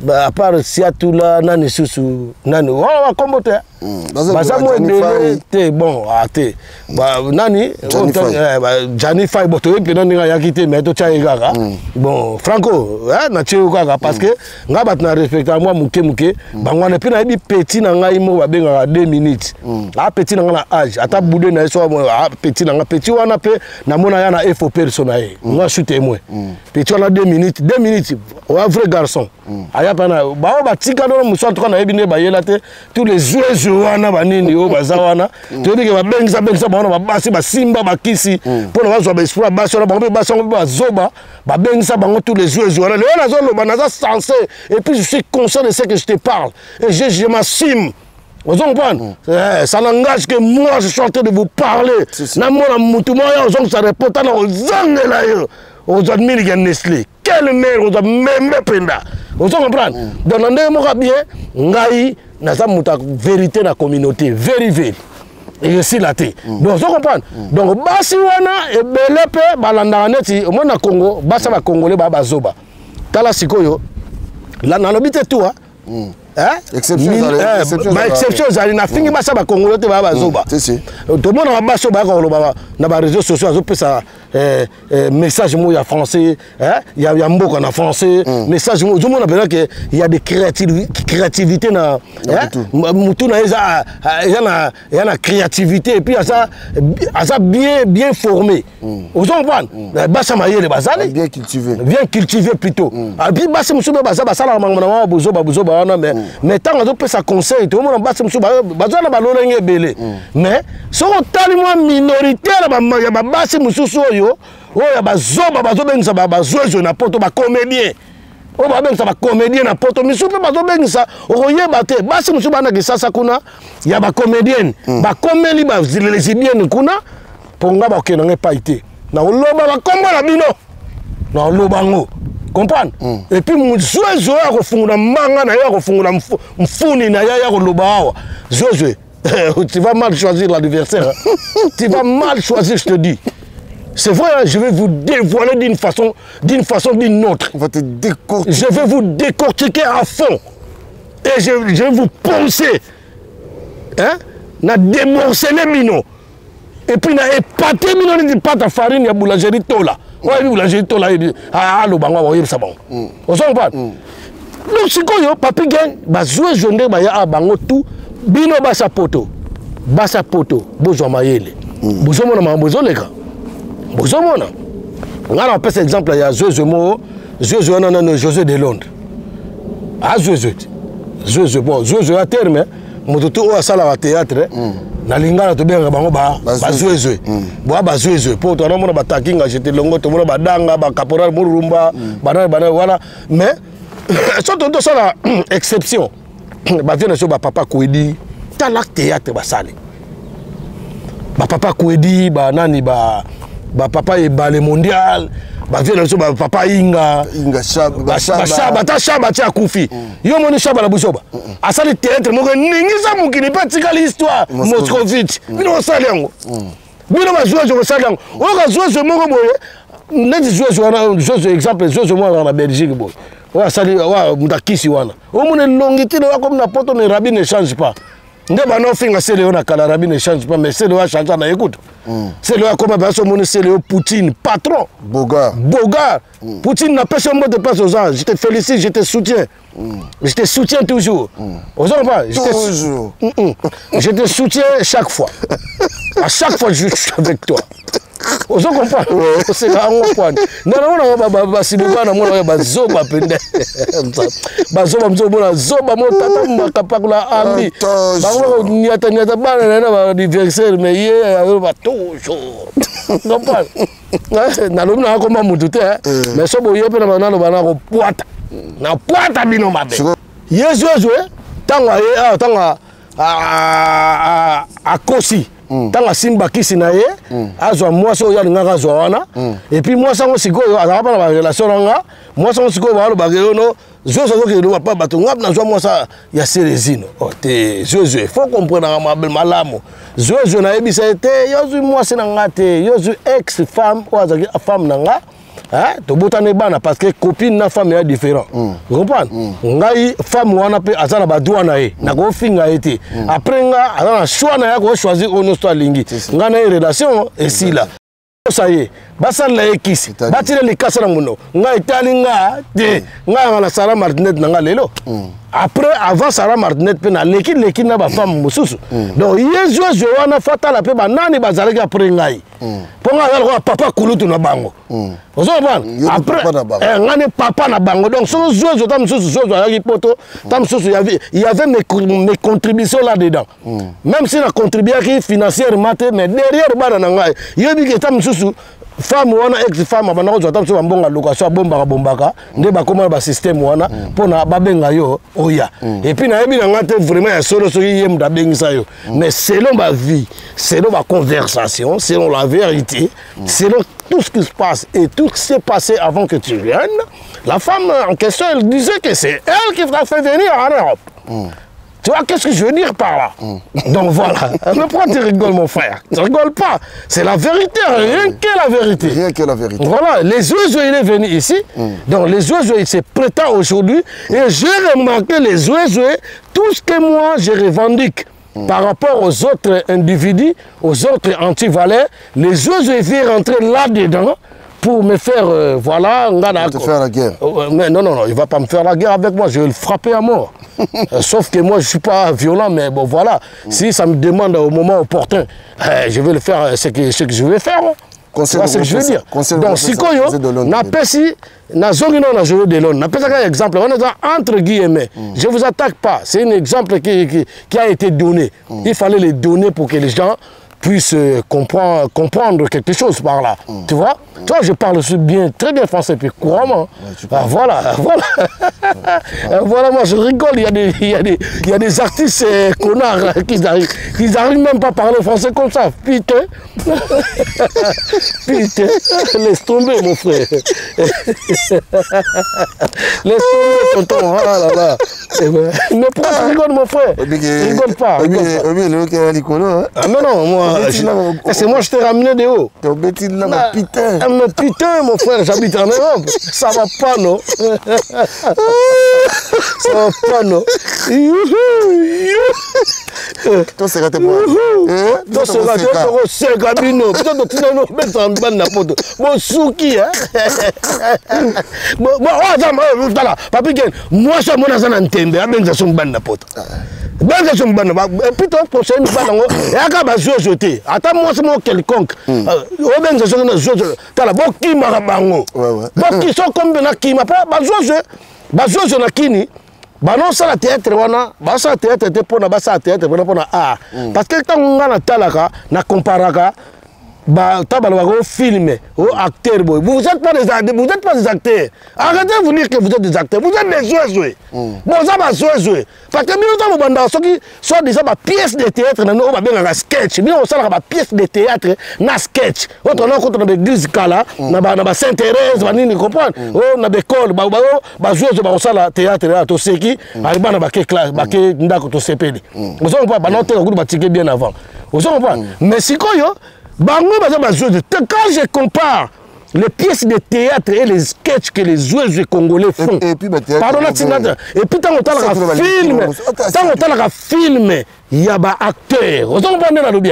À part Siatula, nani susu, nani wana bakombo te? Baza Baza mo Gianni ebele Fai. te, bon ah te. Nani? Gianni Oh, Fai. Gianni Fai, bon toyebi mpena ndenge ayaki te, mais totya ye kaka. Bon Franco, natie yo kaka parce que ngai bato na respecta mwa moke moke bango wana. Mpe nayebi petit na ngai moko babengaka 2 minutes, a petit na ngai na age ata bude na ye so a petit na ngai, petit wana mpe namona ya na efo perso na ye, moi je suis témoin. Petit wana 2 minutes, 2 minutes oya vrai garçon, aya mpe na bao batika nono mosu. En tout cas nayebi nde bayela te tous les zwezwe wana banini oyo baza wana, toyebi ke babengisa bengisa bango na babasi, basimba bakisi mpona bazwa baesprit ya basi wana. Bango mpe basi yango mpe bazoba, babengisa bango tous les zwezwe wana. Lelo nazoloba, naza censé et puis je suis conscient de ce que je te parle et je m'assume. Ozo comprendre? Eh, ça n'engage que moi, je suis en train de vous parler. Si, si. Namona mutu moko oyo ozongisa repota na kozongela yo, ozwa miliki ya Nestlé, quelle mare ozwa membe mpenza, ozo comprendre? Donc na ndenge moko ya bien, ngai naza moto ya vérité na communauté, very very esila te. Donc ozo comprendre? Donc basi wana ebele mpe balandaka neti omoni na Congo, basi ya bacongolais baya bazoba. Tala sikoyo, nalobi te tu. Exception ezali, exception Ba ezali. Exception ezali, nafingi basi ya bacongolais te baya bazoba. Si, si. Tomonaka basi oyo bayaka koloba na baréseaux sociaux, azopesa message moko ya français, ya mboka na français, message moko ozomona mpenza ke ya de créativité na Na mutu. Mutu na ye eza na créativité et puis aza bien bien formé, ozo comprendre? Basi ya mayele bazali. Bien cultivé. Bien cultivé plutôt. Et puis basi mosusu mpe baza basalaka makambo na bango bozoba bozoba wana, mais ntango azopesa conseil, tomona basi mosusu baza na balolenge ebele. Mais soki otali mwa minorité ya babasi mosusu oyo ya bazoba bazobengisa bazwezwe na poto, bacomédien oyo babengisa bacomédien na poto, misusu mpe bazobengisa, okoyeba te. Basi mosusu bana Kisasa kuna ya bacomédienne, bakomeli balesbienne kuna, mpo nga bakokende nga epai te, nakoloba bakombo na bino, nakoloba yango, comprendre? Et puis mozwezwe oyo akofungola mbanga na ye, akofungola mfuni na ye ya koloba awa, zwezwe, tu vas mal choisir l'adversaire, hein. Tu vas mal choisir, je te dis. C'est vrai, hein, je vais vous dévoiler d'une façon, d'une autre. On va te décortiquer. Je vais vous décortiquer à fond. Et je vais vous poncer. Hein? Na démorceler bino. Et puis na épater bino neti pâte à farine ya boulangerie Tola. Oyebi boulangerie Tola ayebi aloba ngo oyebisa bango. Ozo comprendre? Donc sikoyo Papi Gang bazwezwe nde baya a bango tout bino basa poto. Basa poto bozwa mayele. Bozomona makambo ezoleka. Bozomona. Nga na pesa exemple ya zwezwe moko, zwezwe wana nano José de Londres. Azwezwe te. Zwezwe bon, zwezwe ya terme moto to oyo asalaka théâtre na lingala tobengaka bango bazwezwe boa bazwezwe mpo toanamona batakinga jete longo tomona badanga bacaporal murumba banani banani wana mais so tondi tosala exception bavie na biso bapapa kwedi tala théâtre basali bapapa kwedi banani bapapa ebale mondial bavie na biso bapapa inga shaba ata shaba ti akufi yo omoni shaba na buzoba asali théâtre moko eningisa mokili mpe atikali histoire moscovite bino osali yango bino bazwezwe kosali yango oyo kazwezwe moko boye neti zwezwe wana zwezwe exemple zwezwe moko azalaka na belgique boye oyo asali moto akisi wana omona elongi ti loyo akomi na poto ne rabi ne change pas nde bana ofinga sele yo na kala rabi ne change pas mais sele oyo achange na ye kutu sele oyo akoma baso omoni sele yo poutine patron bogar bogar poutine napesi yo mbote place oza je te félicite je te soutiens je te soutiens toujours oza comprendre toujours je te soutiens chaque fois à chaque fois je suis avec toi ozo comprendre oseka yango kwani nga namona basibuka namona oyo bazoba mpenza bazoba mosusu omona zoba mo tata makapakula ambi bango niataniata bana na ye na baaniversaire mais ye azoba toujours comprendre nalobi nanga koma mutu te mais so boye mpe na naloba na kopwata napwata bino mabe ye zwezwe ntango aye awa ntango akosi ntango asimbi bakisi na ye azwa mwasi oyo alingaka azwa wana et puis mwasi yango sikoyo azalaka mpa na barelation na nga mwasi yango sikoyo balobaka yo no zwezwe azokende loba pa bato nga nazwa mwasi ya selezino oh, te zwezwe faut comprenaka malamu zwezwe nayebisa ye te yo ozwi mwasi na nga te yo ozwi ex femme oyo azalaki femme na nga tobotani bana parce que copine na femme ya différent comprendre ngai femme wana mpe aza na badroit na ye nakofinga ye te après nga aza na choix na ye akochoisir oyo nyonso alingi ngai na ye relation esila osa ye basalela ye kisi batila likasa na monoko ngai etali nga te ngai yanga na sara martinet na nga lelo après avant sara martinet mpe naleki leki na bafemme mosusu donc ye zwezwe wana fo atala mpe banani bazalaki après ngai mpo ngai aza lokola papa kulutu na bango ozo comprendre après ngai ne papa na bango donc soki zwezwe ta mosusu zwezwe azalaki poto ta mosusu y avait mes contributions là dedans même si na contribuaki financièrement te mais derrière bana na ngai yebi ke ta mosusu femme wana ex femme abanda kozwa ta mosusu bambonga location abombaka bombaka nde bakóma na basystème wana mpona babenga yo oya et puis nayebi na nga te vraiment ya solo soki ye moto abengisa yo mais selon bavie, selon baconversation, selon la vérité, selon tout ce qui se passe et tout ce qui s'est passé avant que tu viennes, la femme en question, elle disait que c'est elle qui t'a fait venir en Europe. Tu vois, qu'est-ce que je veux dire par là? Donc voilà. Mais pourquoi tu rigoles, mon frère? Tu rigoles pas. C'est la vérité, rien que la vérité. Rien que la vérité. Voilà, les oiseaux, il est venu ici. Donc les oiseaux, il se prétend aujourd'hui. Et j'ai remarqué les oiseaux, tout ce que moi, je revendique par rapport aux autres individus, aux autres antivaleurs, les oiseaux, ils viennent rentrer là-dedans pour me faire, voilà, Pour te faire la guerre. Mais non, non, non, il va pas me faire la guerre avec moi, je vais le frapper à mort. Sauf que moi, je suis pas violent, mais bon, voilà. Si ça me demande au moment opportun, je vais le faire, ce que je vais faire. Hein. Conseil C'est ce que je veux dire. Donc, sikoyo, napesi, nazongi na José de Londres, napesaka un exemple, on est entre guillemets. Je vous attaque pas, c'est un exemple qui a été donné. Il fallait le donner pour que les gens puissent comprendre quelque chose par là. Tu vois? Toi, je parle aussi bien, très bien français, puis couramment. Ouais, tu Ah, parles. voilà, voilà. Voilà, moi, je rigole. Il y a des, il y a des, il y a des artistes connards qui n'arrivent même pas à parler français comme ça. Putain. Putain. Laisse tomber, mon frère. Laisse tomber, tonton. Ah là là. Eh ben, mais pourquoi tu rigoles, mon frère? Obligé. Rigole pas, rigole Obligé, pas. obligé, le mec, il est rigolo, hein. Ah, mais non, moi, Moi, c'est moi, je t'ai ramené de haut. Là, putain. Ah, mais putain, mon frère, j'habite en Europe. Ça va pas, non? Ça va pas, non? Toseka te. Toseka te, tokoseka bino. Biso totina no obetaka mibali na poto. Bosuki, tala, Papi Ken, mwasi amoni aza na ntembe, abengisa so mibali na poto. Benza so mibali na, et puis toconseille mibali yango, eyaka bazwezwe te. Ata mwasi moko quelconque, obenza soki na zwezwe, tala, bokimaka bango. Boki, so komi mpe na kima, mpo bazwezwe, bazwezwe na kini, banosala théâtre wana, basala théâtre te mpona basala théâtre mpona mpona art. Parce que ntango nga natalaka, nakomparaka, ta balobaka o film o acteur boye, vous êtes pas des, vous êtes pas des acteurs. Arrêtez de vous dire que vous êtes des acteurs, vous êtes des zwezwe. Boza bazwezwe, parce que bino ntango bobandaka soki soit disant bapièce de théâtre na bino oyo babengaka sketch, bino osalaka bapièce de théâtre na sketch oyo tona okota na baeglise kala, na ba Saint Thérèse, banini, comprendre, oyo na baekole bazwezwe bakosala théâtre ya toseki ali, bana bake classe, bake ndako, tosepeli. Ozo comprendre, bana oteka kutu batike bien avant. Ozo comprendre, mais sikoyo bango baza bazwezwe. Quand je compare les pièces de théâtre et les sketchs que les zwezwe congolais font. Et puis, pardon, et puis ntango otalaka film, ntango otalaka film ya baacteur, ozo comprendre nde nalobi.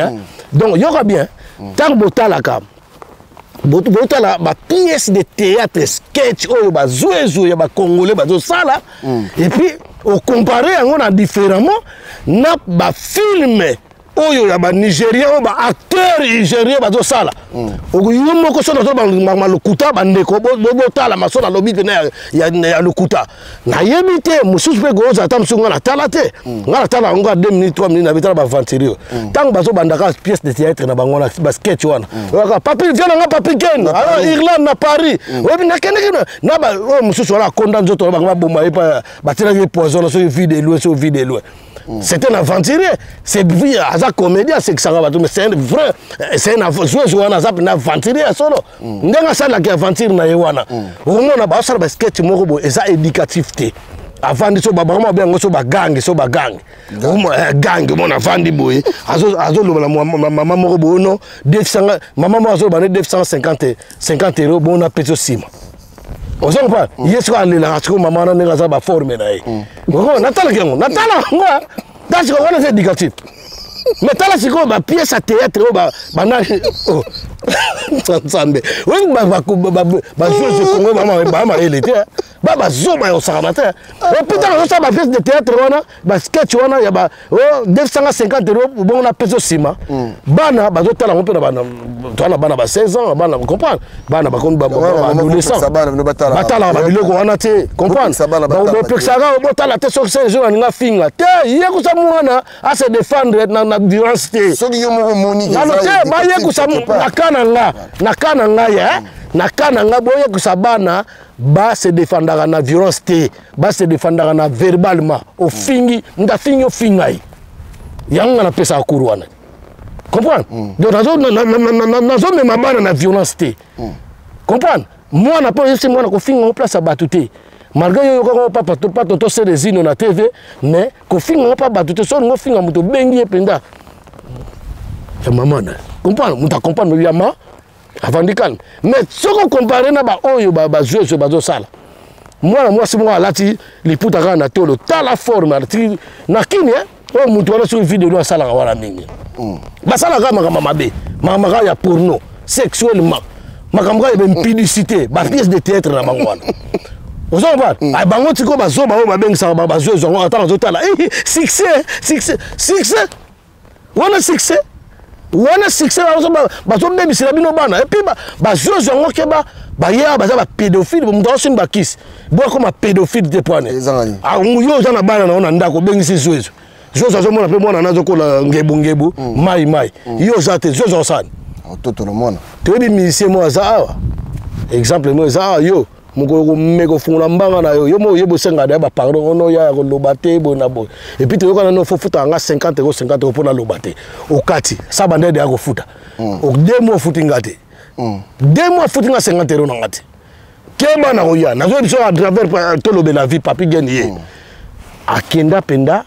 Donc yoka bien, ntango botalaka, botala bapièce de théâtre, sketch oyo bazwezwe ya bacongolais bazosala, et puis ocompare yango na différemment na bafilm oyo ya banigérien, oyo baacteur nigérien bazosala. Yo moko so nazo lokuta, bandeko botala maso, nalobi pene ya lokuta, nayebi te. Mosusu mpe koyoza ata mosusu, nga natala te, nga natala yango 2 minutes, 3 minutes, nabetala baaventurier. Ntango bazobandaka pièce de théâtre na bango wana, basketch wana, oyaka papi vie nanga, Papi Ken, Irlande na Paris, oyebi nakendeki na oyo mosusu wana akonda nzoto wana, bango baboma ye, batielaki poison na soki Vue de loin, soki Vue de loin. C'est un aventurier, c'est aza comédien, asekisaka bato, mais c'est un vrai, c'est un zwezi wana, aza mpena aventurier ya solo. Ndenge asalaki aventure na ye wana, okomona baosala basketch moko boye eza éducatif te. Avandi so bango babenga yango so bagangi, so bagangi gangi. Omona avandi boye, azoloba na mama moko boye, no mama moko azoloba ne 250 50 euro, bongo napesi nsima. Ozo comprendre, ye sikoyo alelaka sikoyo mama wana ndenge aza baforme na ye. Natalaki yango, natala yango, ta sikoyo wana eza éducatif. Mais tala sikoyo bapièce ya théâtre oyo banani, Nzambe, oyi bazwezi Kongo bamayele te, ba bazoba ya kosakana te. Et puis ntango azosala bapièce de théâtre wana, basketch wana ya ba 250 euro, bongo napesi nsima, bana bazotala yango mpe na toa na bana ba 16 ans, bana comprendre, bana bakomi baadolescent, batalaka babiloko wana te. Comprendre, bopekisaka botala te. Soki se jour aninga finga te, yekusa mwana ase défendre na violence te. Soki yo moko omoni. Nano te, bayekusa na ka na nga, na ka na ngai, na ka na nga, boyekusa bana base défendaka na violence te, base défendaka na verbalement. Ofingi moto, afingi, ofinga ye, yango nga napesaka cours wana, comprendre. Donc nazomema bana na violence te, comprendre. Mwana mpo oyebisi mwana kofinga ngo place ya bato te, malgré yo yokaka papa pa tonto Selezino na TV, mais kofinga ngo mpa bato te. So olingo ofinga moto, obengi ye mpenza ya mama na comprendre, moto acomprendre ya ma avandi calme. Mais soki ocompare na baoyo bazwezwe bazosala, mwana mwasi moko alati liputa kaka na tolo, tala forme alati na kini, oyo motu wana soki video asalaka wana mingi, basalaka makambo mabe, makambo kaka ya porno sexuellement, makambo kaka ya baimpudicité, bapièce de théâtre na bango wana. Ozo comprendre, bango tiko bazoba oyo babengisaka bazwezwa yango, ata bazotala succès, succès, succès wana, succès wana, succès bazobebisela bino bana. Et puis bazwezwa yango ke bayeya baza bapédophile. Moto aosimba bakisi bo akoma pédophile te pwane. Yo oza na bana na yo na ndako, obengisi zwezwe, zwezwe azomona mpe mwana na azokola ngebungebu, mai mai. Yo oza te, zwezwe osani. Ototola mwana. Toyebi musicien moko aza awa, exemple moko eza awa. Yo mokolo komeka ofungola mbanga na yo, yo moko oyebi, osengaka ya bapardon ono ya koloba te boye na boye. Et puis toyokana no fo futaka nga 50 euro, 50 euro mpo naloba te. Okati sa bandede ya kofuta 2 mois, ofuti nga te 2 mois, afuti nga 50 euro na nga te. Keba na koya nazoyebi biso à travers Tolobela Vie. Papi Geni ye akenda mpenza,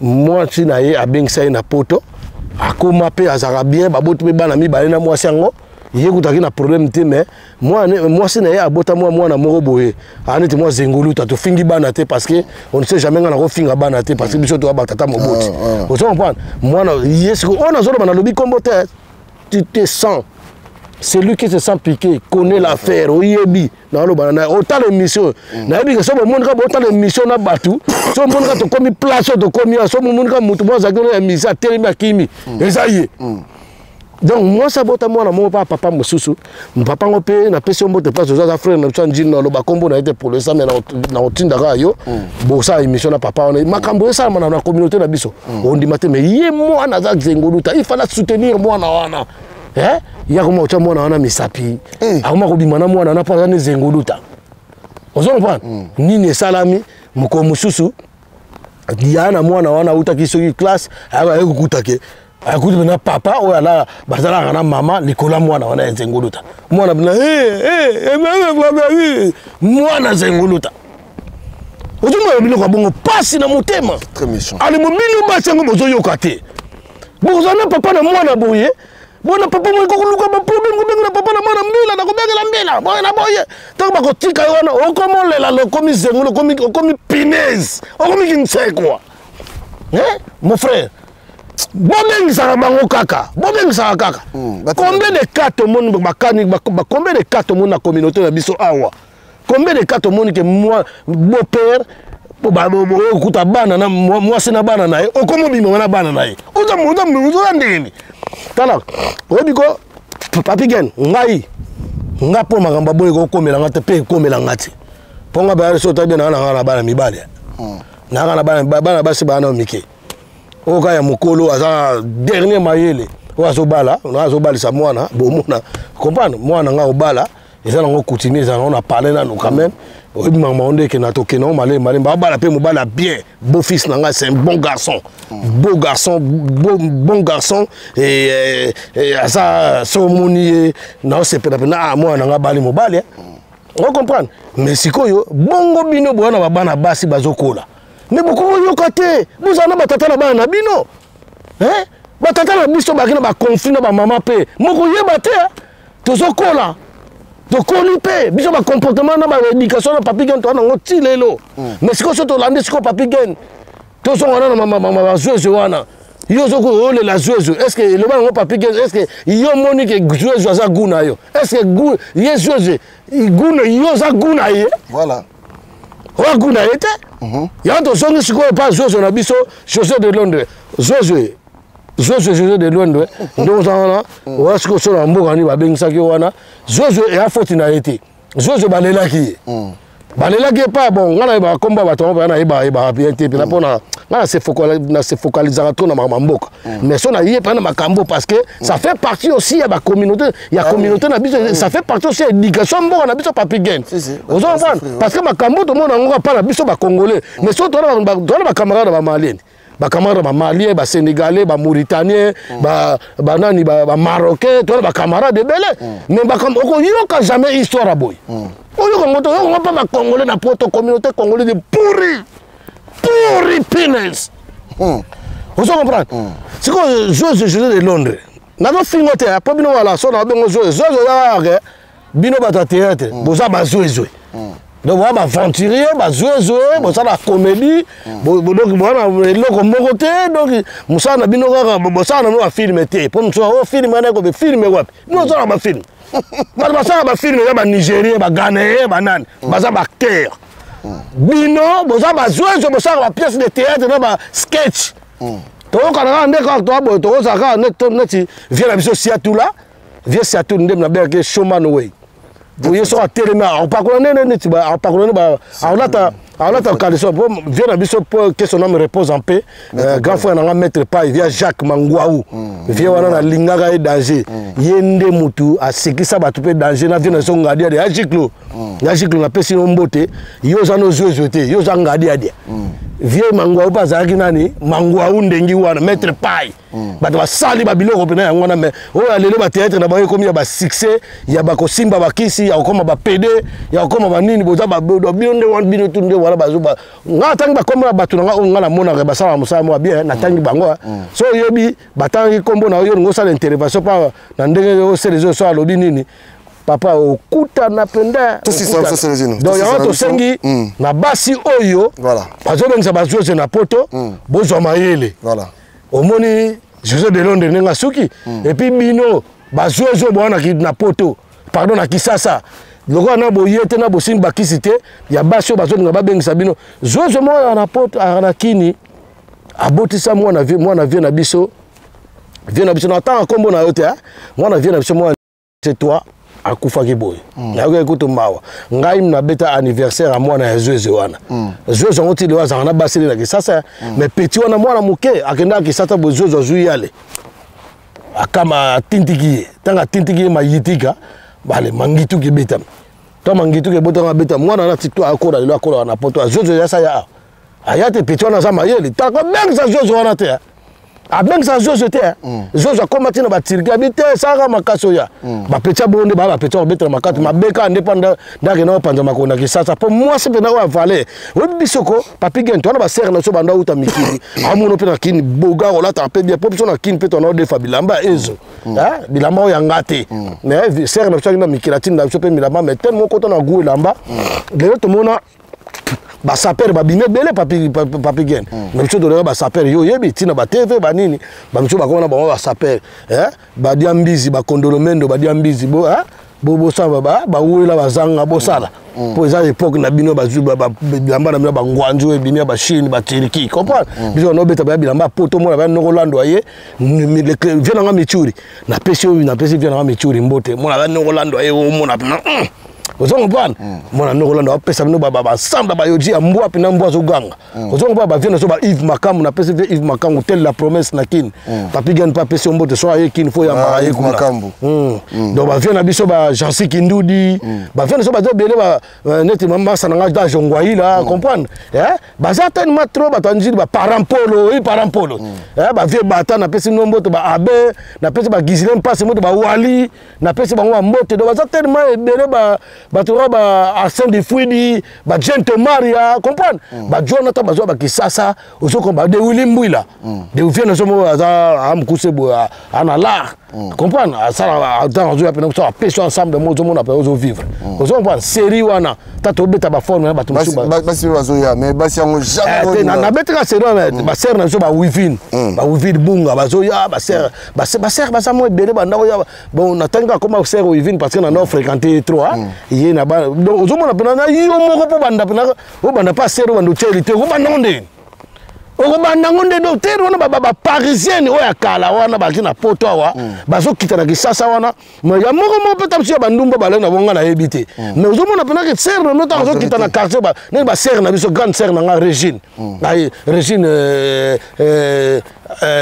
mwasi na ye abengisa ye na poto. Akoma mpe azalaka bien, baboti mpe bana mibale na mwasi yango. Ye kutaki na problème te, mais mwasi na ye abota mwa mwana moko boye, aa neti mwa zenguluta. Tofingi bana te parce que on ne sait jamais. Nga nakofinga bana te parce que biso toya batata moboti. Ozo comprendre? Mwana ye sikoyo oyo nazoloba, nalobi kombo te. Tu te sens, celui qui se sent piqué connaît l'affaire. Oyebi nalobana na otala émission, nayebi ke so bomoni ka botala émission na bato, so omoni ka tokomi place oyo tokomi awa, so bomoni ka motu mo azalaki na émission atelemi akimi, eza ye. Donc mwasi abota mwana moko mpa papa mosusu. Papa ngo mpe napesi yo mbote place oza, aza frère na biso ya njini. Naloba nkombo na ye te pour l'instant, mais na kotindaka yo bosala émission na papa wana. Makambo esalama na communauté na biso, ondima te, mais ye mwana aza zengoluta, il fallait soutenir mwana wana. Ye akoma kotya mwana wana misapi, akoma kobima na mwana wana mpo aza ne zengoluta. Ozo comprendre nini esalami? Mokolo mosusu ya na mwana wana autaki soki classe, aye kokutake, akuti mpena papa oyo ala bazalaka na mama likolo ya mwana wana ya zengoluta. Mwana mpena mwana zengoluta. Ozomona biloko ya bongo, pasi na motema. Ale bino basi yango bozoyoka te, bokozala na papa na mwana boye, bona papa moye kokoluka baproblème, kobengela papa na mwana mbila na kobengela mbila boye na boye. Ntango bakotika yo wana, okomi olela, okomi zengolo, okomi punaise, okomi kinsekwa. Mon frère, bobengisaka bango kaka, bobengisaka kaka. Combien de cas tomoni bakani? Combien de cas tomoni na communauté na biso awa? Combien de cas tomoni ke moi beau père okuta bana na mwasi na bana na ye, okomi obima na bana na ye? Oza ndenge nini? Tala, oyebi ko Papi Gen, ngai nga mpo makambo aboyi kokomela nga te, mpe ekomela nga te, mpo nga bayali so otabi nanga nanga na bana mibale, nanga na bana basi, bana na mike. Oyo kaka ya mokolo aza dernier mayele oyo azobala, azobalisa mwana. Bomona, comprendre, mwana nga obala eza nango coutumier, eza nango na parle nanu quand même. Oyebi makambo yango ndeke na tokende yango malembe malembe. Abala mpe mobali ya bien, beau fils na ngai, c'est un bon garçon, beau garçon, beau, bon garçon. Et aza so omoni ye naosepela mpena. Ah, mwana na ngai abali mobali, ocomprendre? Mais sikoyo bongo bino boya na babana basi bazokola, mais bokokoyoka te. Bozala na batata na bana na bino. Batata na biso baki na baconflit na bamama mpe mokoyeba te. Tozokola, tokoli mpe biso bacomportement na baéducation na Papi Gen toa nango ti lelo. Mais sikoyo so tolandi sikoyo Papi Gen, tozonga nano bazwezwe wana. Yo ozokolela zwezwe, est ce que eloba yango Papi Gen? Est ce que yo omoni ke zwezwe aza gu na yo? Est ce que gu ye zwezwe gu yo oza gu na ye? Voilà. Oya gu na ye te. Yango tozongi sikoyo pa zwezwe na biso, José de Londres. Zwezwe, zwezwe José de Londres, ndenge oza wana, oya sikoyo solo na mboka nini babengisaki yo wana. Zwezwe eya foti na ye te. Zwezwe balelaki ye, balelaki ye pa. Bon, ngai nayebaka komba bato yango, nayebaka yebaka bien te mpena mpona ngai na se focalisaka trop na makambo ya mboka. Mais so naye mpe na makambo, parce que ça fait partie aussi ya bacommunauté, ya communauté na biso, ça fait partie aussi ya éducation mboka na biso. Papi Gen, ozo comprendre? Parce que makambo tomona yango kaka mpa na biso bacongolais, mais so tona bacamarade na bamalien, bacamarade bamalien, basénégalais, bamauritanien, banani, bamarocain, tona bacamarade ebele, mais okoyoka jamais histoire ya boye. Oyoka ngo te, oyoka ngo mpa bacongolais na poto. Communauté congolais de pourri, pourri, punaise. Ozo comprendre? Sikoyo Jose, José de Londres, nazofingo te po bino wala so na bengo Zoe Zoe ozalaka. Bino bato ya théâtre boza bazwezwe, donc boza baaventurier, bazwezwe, bosala comédie, donc boza na eloko moko te. Donc mosala na bino kaka bosala na bino bafilm te, mpo mosusu o film wana ekobe film wapi? Bino ozala bafilm, bato basala bafilm eza banigérien, baghanéen, banani, baza baacteur. Bino boza bazwezwe, bosalaka bapièce de théâtre na basketch. Toyokana kaka nde kaka toa boye, tokozala kaka neti vie na biso Siatula, vie Siatula nde nabengaki Showman Way. Boye soki atelemi apakola nde neti apakola nde aolata, aolata caleçon po vie na biso, po que son âme repose en paix, grand frère nanga maître pai via Jacques Mangwaou, vie wana nalingaka ye danger. Ye nde mutu asekisa bato mpe danger na vie na biso ngadi adia ya jiklo. Ya jiklo, napesi yo mbote. Yo oza nozwezwe te, yo oza ngadi adia. Vie Mangwau mpe azalaki nani, Mangwau ndengi wana, maître pai. Bato basali babiloko mpena yango wana. Mais oyo ya lelo, bathéâtre na bango ekomi ya basuccès, ya bakosimba bakisi, ya kokoma bapede, ya kokoma banini. Boza bino nde wana, bino tu nde wana. Bazo nga atangi bakombo na bato na nga oyo nga namonaka basalaka mosala moko bien. Natangi bango. So oyebi batangaki kombo na yo, olingi osala intervention mpa na ndenge oselezi so alobi nini, papa, okutana mpenza. Donc yango tosengi na basi oyo bazobengisa bazweze na poto, bozwa mayele. Omoni José de Londres ndenge asuki. Et puis bino bazweze oyo bowana na poto, pardon, na Kisasa, lokola na boye te, na bosimbi bakisi te ya basi oyo bazolinga babengisa bino. Zwezwe moko na poto, na kini, abotisa mwana vie, mwana vie na biso, vie na biso na ntango nkombo na yo te, mwana vie na biso, mwana c'est toi, akufaki boye. Nayokaki kutu mawa. Ngai nabeta anniversaire ya mwana ya zweze wana. Zweze yango ti lelo azalaka na basili na Kisasa. Mais petit wana, mwana moke, akendaka Kisasa boye, zweze azwi yale, akama atintiki ye. Ntango atintiki ye, mayitika bale mangituki ebetami to mangituki ebotama, abeta mwana na ti to akola. Lelo akolaka na poto. Azweze yasa ya aya te. Petit wana aza mayele, tako abengisa zweze wana te, abengisa zozo te. Zozo akóma ntina batirki abi te, esalaka makasi oya. Bapeti bongo nde baa bapeti kobetela makati mabeka nde mpo ndakenda kopanza makolo na Kisasa, mpo mwasi mpena oyo avale. Oyebi biso ko papi gente wana, basere na biso banda uta mikili, amono mpe na kini boga kolataka mpe bien, mpo biso na kini mpe tona odefa bilamba ezo, bilamba oyo yanga te. Mais sere na biso akina mikili, atinda biso mpe bilamba, mais tellement okota na gu elamba. Lelo tomona basapeurs babimi ebele, papi, papi gen na biso toleka basapeurs. Yo oyebi ntina batv banini, bamiso bakoma na bango basapeurs, badia mbizi, bakondolomendo, badia mbizi bosala, bawela, bazanga bosala, mpo eza époque na bino. Bazwi bilamba na bino, bangwanzu ebimi ya bachine, baturquie, comprendre biso banobeta baya bilamba poto. Mona baya nokolando aye vie nanga mituri, napesi oyo, napesi vie nanga mituri mbote. Mona baya nokolando aye, omona ozo comprendre, mwana nokolanda bapesa bino baensemble bayoji ya mbwa mpena mbwa azoganga. Ozo comprendre, bavie na so ba Yves Makambo, napesi vie Yves Makambo tel la promesse na kini. Papi Gen mpe apesi yo mbote, so aye kini fo yambaka ye kuna. Donc bavie na biso ba Jansi Kindudi, bavie na biso baza ebele, neti mambasa na nga da Jongwaila, comprendre, baza tellement trop. Bato ya Njili, baparent polo, oyi parent polo, bavie bata, napesi bino mbote. Baabe, napesi bagizile mpasi mbote, bawali, napesi bango bambote. Donc baza tellement ebele, bato kaka ba Arsène de Fuidi, bagente Maria, comprendre, bajon ata bazwa bakisasa, ozokomba de Wili Mbwila de vie na so moko aza amokuse boye, ana l'art, comprendre, asala ntango azoya pena so apesi ensemble mo, ozomona pe ozovivre, ozocomprendre série wana ta tobeta baforme na bato mosusu. Basi mpe bazoya, mais basi yango jamais. Nabetaka série wana, basere na biso, bawivine, bawivine bunga bazoya, basere, basere baza mo ebele bandako ya. Bon, natangi kaka koma sere wivine parce que nanda fréquenté trop ye na ba. Donc ozomona mpena na yo moko mpo banda mpena obanda mpa sere, obanda otieli te, okobanda ngo ndeni, okobanda ngo nde. Donc tere wana baparisienne oyo ya kala wana bazalaki na poto awa, bazokita na Kisasa wana. Mais ya moko moko mpe ta biso ya bandumba balai na bonga, nayebi te. Mais ozomona mpena ke sere na ntango azokita na quartier, neti basere na biso, grande sere na nga Régine, Régine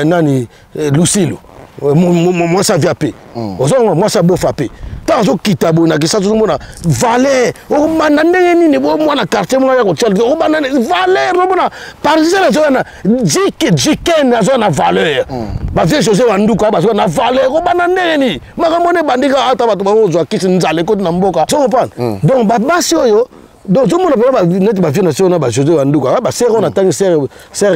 nani, Lusilu, mwasi avia mpe, ozomona mwasi abofa mpe ntango azokita boye na Kisasa, ozomona valeur. Okobanda ndenge nini? Bo mwana quartier moko ya kotia, okobanda valeur. Omona parisien azoya na jike jiken, azoya na valeur. Bavie José Wanduka bazoya na valeur. Okobanda ndenge nini? Makambo nde ebandika ata bato bakozwa kisi, nzala ekoti na mboka, so comprendre. Donc babasi oyo, donc ozomona mpena neti bavie na sio na bajosé Wanduka, basere oyo natangi, sere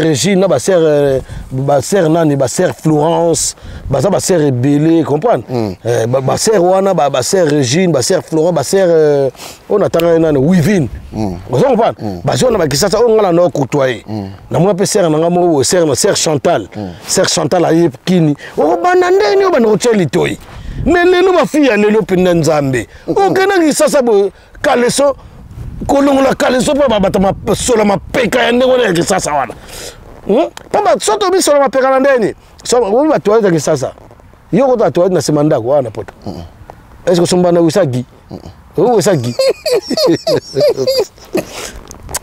Régine na basere, basere nani, basere Florence, baza basere ebele, comprendre. Basere wana, basere Régine, basere Florence, basere oyo natangaki nani, Wivine, ozo comprendre, bazwi wana bakisasa oyo nga na nao côtoye. Namona mpe sere na nga moko boye, sere na sere Chantal, sere Chantal aye kini. Okobanda ndenge obanda kotia litoi? Mais lelo bafille ya lelo mpenza, Nzambe, okendaki Kisasa boye, kaleso, kolongola kaleso mpo bato masola mapeka ya ndenge wana ya Kisasa wana, mpo so tobisola mapeka na ndeni obi batoilette ya Kisasa. Yo kota toilette na nsima ndako wana na poto, est ce que osomba na wisagi oyo wisagi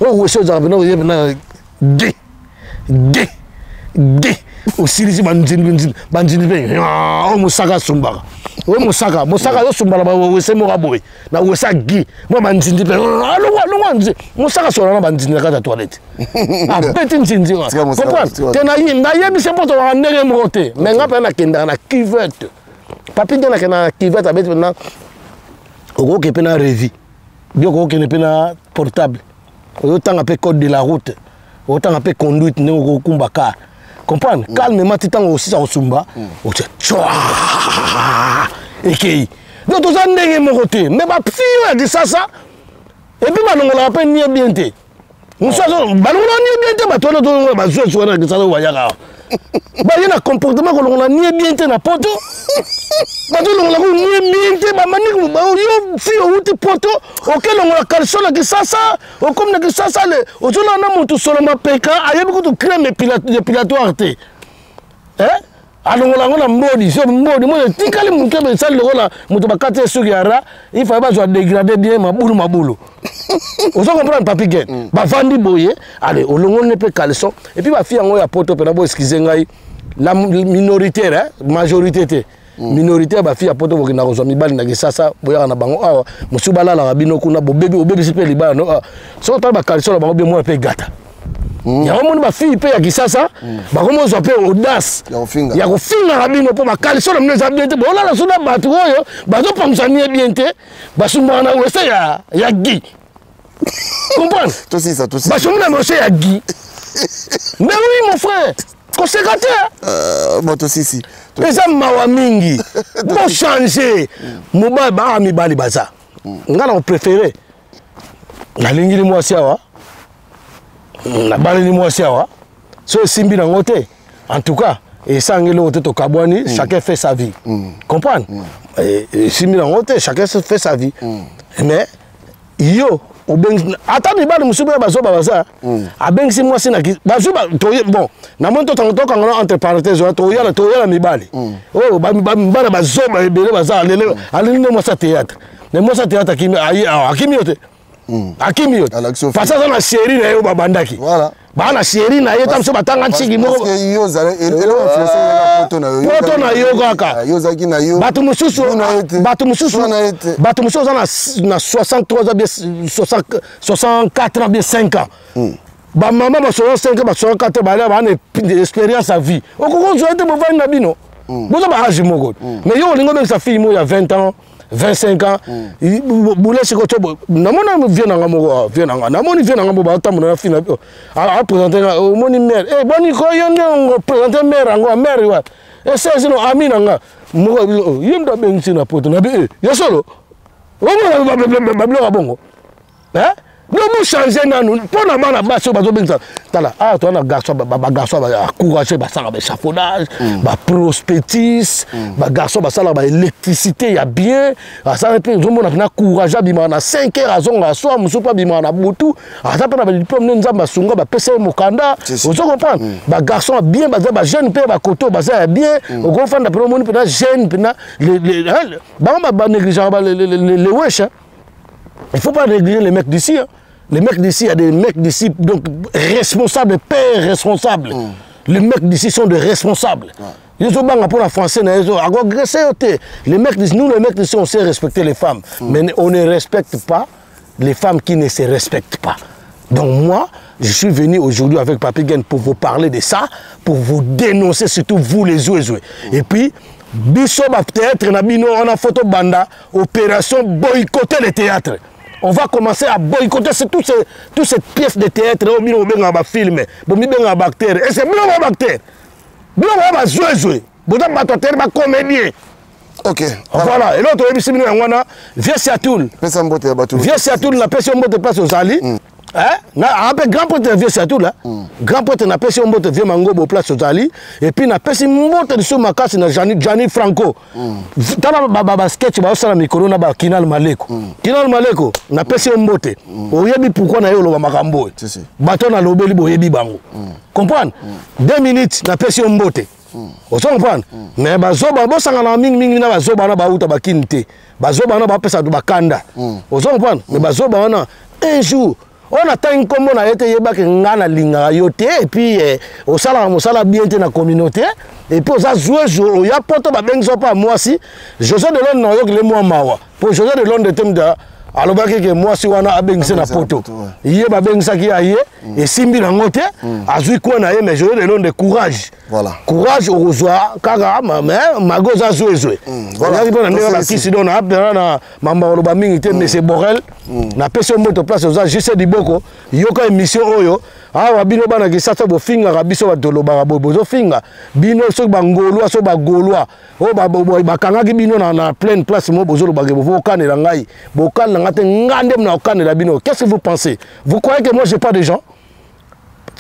oyo wesi ozalaka mpena oye mpena ge ge ge, osilisi banzindi banzindi mpe oyo mosaka asumbaka. Oyo mosaka, mosaka azosumbala ba wese moko boye. Na wese gi. Mwa banzinzi mpe alongwa alongwa nzi. Mosaka sola na banzinzi na kati ya toilette. Abeti nzinzi wana. Comprendre? Te na nayebisi mpo tozalaka ndenge moko te. Mais nga mpe nakendaka na cuvette. Papi nde nakendaka na cuvette abeti na okoki mpe na revue. Bio okokende mpe na portable. Ozotanga mpe code de la route. Otanga mpe conduite ndenge okokumba car. Comprendre? Calmement ti ntango osisa kosumba, otie tshwa ekei. Donc toza ndenge moko te. Mais ba fille oyo ya Kisasa et puis balongolaka mpe nie bien te. Mosusu azo balongolaka nie bien te, bato wana tozongola bazwesi wana na Kisasa oyo bayaka awa. Baye na comportement kolongola nie bien te na poto. Bazolongola ko nie bien te, bamaniki yo fille outi poto, okelongola caleçon na Kisasa, okomi na Kisasa le ozolala na moto solo mapeka, ayebi kutu crème épilatoire te. Eh? Alongola yango na mbodi, so mbodi moyo etikali moke me esali lokola moto bakati ye suki ya ra, il fallait bazwa dégradé bien mabulu mabulu. Ozo comprendre Papi Gen? Bavandi boye, allez olongoli ne pe caleçon et puis ba fille yango ya poto pena bo excuser ngai la minoritaire hein, majorité te. Minorité ya ba fille ya poto bokenda kozwa mibali na Kisasa, boyaka na bango awa, mosusu balalaka bino kuna, bobebi obebisi pe libala no awa. Soki otali ba caleçon na bango bien mwana pe gata. Yango moni ba fille pe ya Kisasa, bakomi kozwa pe audace ya kofingaka bino mpo ba caleçon na bino eza bien te. Bolala so na bato oyo bazopangisa nie bien te, basumbaka na wese ya Guy. Comprendre? Tosisa, tosisa. Basumbi na wese ya Guy. Mais oui mon frère, koseka te. Bon, tosisi. Eza mawa mingi. Bo changer. Mobali ba mibali baza. Nga na préféré. Nalingili mwasi awa. Nabaleli mwasi awa. So esimbi nango te. En tout cas, esangeli oyo te tokabwani, chacun fait sa vie. Comprendre? Esimbi nango te, chacun fait sa vie. Mais yo obengisi ata mibali mosusu mpe bazoba baza, abengisi mwasi na bazwi ba, toye, bon, namoni totanga tokangana entre parenthèses wana, toyala, toyala mibali. Oyo, ba, ba, mibali bazoba ebele baza, alele, aleli nde mwasi ya théâtre. Mais mwasi ya théâtre akimi, aye, ah, akimi yo te. Akimi yo te. Alakisi yo Parce que aza na chérie na ye oyo babandaki. Voilà. Ba na chérie na ye, ta mosusu batanga ntiki moko. Parce que yo ozala, eloko influence oyo na poto na yo. Poto na yo kaka. Ah, yo ozalaki na yo. Bato mosusu, Yo na ye te. bato mosusu, Yo na ye te. bato mosusu oza na 63 ans, bien 64 ans, bien 5 ans. Ba mama ba 65 ans, ba 64 ans, ba ba na expérience à vie. Okoki kozwa ete bovandi na bino. Boza ba âge moko. Mais yo olingi obengisa fille moko ya 20 ans, 25 ans, boule siko to bo, namona vieux nanga moko, ah, vieux nanga, namoni vieux nanga moko, batambola na fille na, oh, ah, a présenter nga, oh, omoni mère, eh, boni ko yo nde ngo présenter mère yango, mère wa. Eh, c'est sinon ami nanga, moko, oh, ye ndo abengisi na poto, na bi, eh, ya solo. Omona ba, ba, ba, ba, ba, biloko ya bongo. Hein? Donc, vous changez nanu, mpo na bana basi oyo bazobengisa. Tala, ah, toza na garçon, ba, ba, ba garçon, ba, encourager, basalaka ba échafaudage, ba prospectus, ba garçon basalaka ba électricité ya bien, asala mpe ozomona mpenza courage, abimaka na 5 heures, azongaka soir, mosusu mpe abimaka na butu, aza mpe na ba diplôme nde Nzambe asunga, bapesa ye mokanda. Si, si. Ozo comprendre? Ba garçon ya bien, baza ba jeune mpe ba koto, baza ya bien, okofanda mpenza omoni mpenza jeune mpenza, le, le, hein, le, bango ba, ba négligeaka ba, le, le, le, le, le wesh, hein. Il faut pas négliger les mecs d'ici. Hein. Les mecs d'ici, il y a des mecs d'ici, donc responsables, pères responsables. Les mecs d'ici sont des responsables. Ils ont banga pour la français, ils ont agressé. Les mecs d'ici, nous, les mecs d'ici, on sait respecter les femmes. Mais on ne respecte pas les femmes qui ne se respectent pas. Donc moi, je suis venu aujourd'hui avec Papi Gen pour vous parler de ça, pour vous dénoncer, surtout vous les Zouézoué. Et puis, biso ba théâtre na bino, on a photo banda, opération boycotter le théâtre. On va commencer à boycotter toutes ces pièces de théâtre, oyo bino bobenga ba film, bo mibenga ba acteur. Et c'est bino ba acteur. Bino ba Zouézoué. Boza bato ya théâtre ba comédien. Ok. Voilà. Et l'autre, oyebisi bino yango wana, vieux Siatoul. Pesa mbote ya bato. Vieux Siatoul, na pesi yo mbote place ozali. Hein? Na, un peu grand prêtre vieux Siatoul, hein? Grand prêtre na pesi yo mbote vieux Mangobo place ozali. Et puis na pesi mbote liso makasi na Gianni Franco. Tala ba, ba, ba sketch ba osala mikolo na ba Kinal Maleko. Kinal Maleko na pesi yo mbote. Oyebi pourquoi na yo loba makambo oyo. Si, si. Bato na lobeli boyebi bango. Comprendre? 2 minutes na pesi yo mbote. Ozo comprendre? Mais bazoba bosangana mingi mingi na bazoba na bauta bakini te. Bazoba na bapesa bato bakanda. Ozo comprendre? Mais bazoba wana un jour Oyo natangi nkombo na ye te, yebaki nga nalingaka yo te, et puis osalaka mosala bien te na communauté, et puis oza zwe oya poto babengisa mpo ya mwasi. José de Londres nayokile mwa mawa po José de Londres te mutu alobaki ke mwasi wana abengisi na poto, ye babengisaki ya ye esimbi nango te, azwi coin na ye. Mais José de Londres, courage. Voilà. Courage, okozwa kaka, mais mago oza zwezwe. Ozalaki mpe na ndenge bakisi, donc naapena na mamba koloba mingi te. Monsieur Borel, napesi yo mboto place oza. Juste Diboko, yoka émission oyo awa. Bino bana Kisasa bofingaka biso, bato tolobaka boye, bozofinga bino. Soki bangolwa, soki bagolwa oyo bakangaki bino na pleine place mo, bozolobaka bokanela ngai, bokanela ngai te, nga nde na kokanela bino. Qu'est-ce que vous pensez? Vous croyez que moi j'ai pas de gens?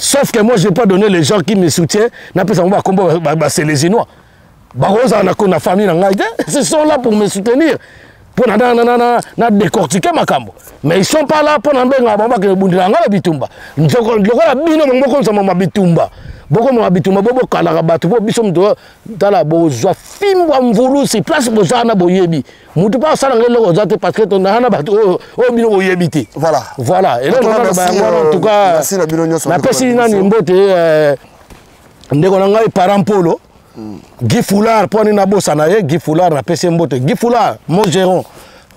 Sauf que moi je n'ai pas donné les gens qui me soutiennent. Napesa bango bakombo baselezinois, bakozala na famille na ngai te. Ce sont là pour me soutenir, mpo na décortiquer makambo, mais ils sont pas là mpo na mbengaka bango bakende bundela ngai na bitumba. Lokola bino bango bokomisa mama bitumba, bokomaka bitumba, bo bokalaka bato mpo biso moto. Tala, bozwa fimbwa mvulusi place boza wana, boyebi motu mpo asala ngai eloko oza te, parce que tonaa na bato oyo bino boyebi te. Voilà. Voilà, eloko En tout cas, nana merci, bayango wana. En tout cas, merci na bino nyonso. Napesi nani mbote, ndeko na ngai parent Polo Guy Foulard, mpo nini nabosana ye? Guy Foulard, napesi ye mbote. Guy Foulard, mon gérant,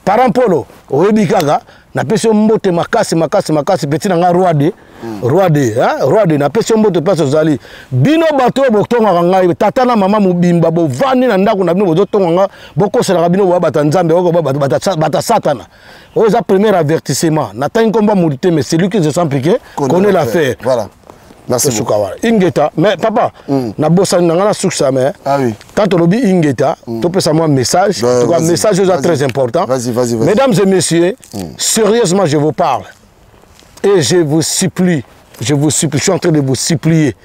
parent Polo, oyebi kaka, napesi yo mbote makasi makasi makasi. Petit na ngai Roi de Roi de, hein? Roi de, napesi yo mbote place ozali. Bino bato oyo botongaka ngai, tata na mama mobimba bovandi na ndako na bino, bozotonga nga, bokoselaka bino boya bato ya Nzambe, oyo bato ya Satana. Oyo eza premier avertissement. Natangi nkombo ya motu te, mais celui qui se sent piqué connaît l'affaire. Voilà. Merci beaucoup. Tosuka wana, ingeta. Mais papa, nabosani na ngai nasukisa, mais Ah oui. quand tolobi ingeta, topesa mwa message. Ouais, En tout cas, vas-y. message oyo eza Vas-y. très important. Vas-y, vas-y, vas-y. Mesdames et messieurs, sérieusement, je vous parle et je vous supplie, je vous supplie, je suis en train de vous supplier.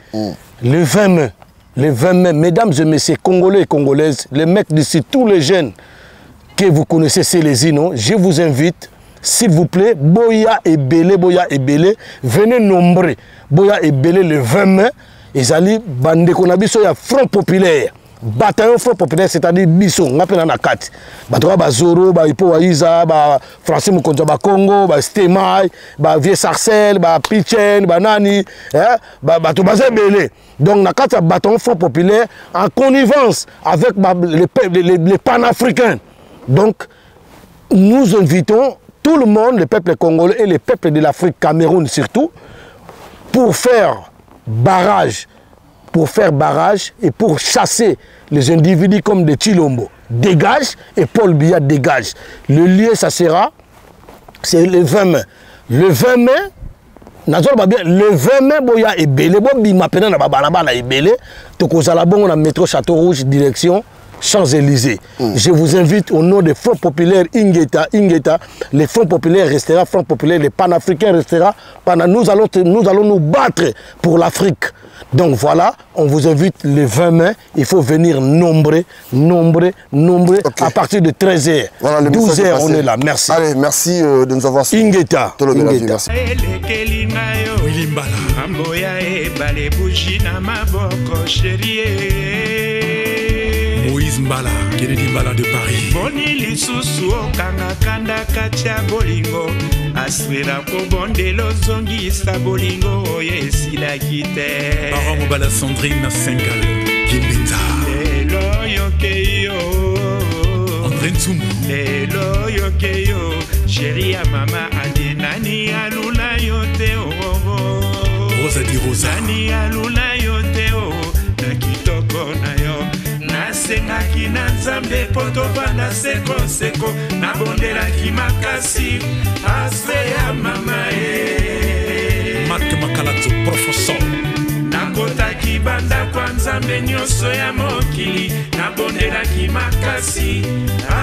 Le 20 mai, le 20 mai, mesdames et messieurs, Congolais et Congolaises, les mecs d'ici, tous les jeunes que vous connaissez, c'est les Inos, je vous invite, s'il vous plaît, boya ebele, boya ebele, venez nombreux, boya ebele le 20 mai, ezali bandeko na biso ya Front Populaire. Bataillon Front Populaire, c'est-à-dire biso, nga mpe na na kati. Bato ba Bazoro, ba Ipo Waiza, ba Francis Mokonzi ya Bakongo, ba Stemai, ba Vieux Sarcel, ba Pichen, ba nani, eh, bato baza ebele. Donc na kati ya bataillon Front Populaire, en connivence avec les panafricains. Donc nous invitons tout le monde, le peuple congolais et les peuples de l'Afrique, Cameroun surtout, pour faire barrage, pour faire barrage et pour chasser les individus comme des Tshilombo. Dégage, et Paul Biya dégage. Le lieu, ça sera, c'est le 20 mai. Le 20 mai, nazoloba bien, le 20 mai, boya ebele, bobima pena na babalabala ebele, tokozala bongo na métro Château Rouge, direction Champs-Élysées. Je vous invite au nom des Fronts Populaires, ingeta, ingeta. Les Fronts Populaires restera Front Populaire, les Panafricains restera. Pana, nous allons nous battre pour l'Afrique. Donc voilà, on vous invite le 20 mai. Il faut venir nombreux, nombreux, nombreux, à partir de 13h. Voilà, le message 12h, est on passé. est là. Merci. Allez, merci de nous avoir suivis. Ingeta. Tolobela vie, Ingeta. merci. Elekeli ngai yo ngambo ya ebale, bougie na maboko, chérie. Moïse Mbala, Kennedy Mbala de Paris. Boni lisusu okanga kanda kati ya bolingo, aswela kobondela ozongisa bolingo oyo esilaki te. Parent Mobala Sandrine Sengal, Kimbenza. Lelo yoke yo. André Ntsumbu. Lelo yoke yo, chéri ya mama adi, nani alula yo te oo? Rosa di Rosa. Nani alula yo te o na kitoko na yo? Nasengaki na Nzambe mpo tovanda sekoseko, nabondelaki makasi ase ya mama e. Marc Makalato, professeur. Nakotaki bandako ya Nzambe nyonso ya mokili, nabondelaki makasi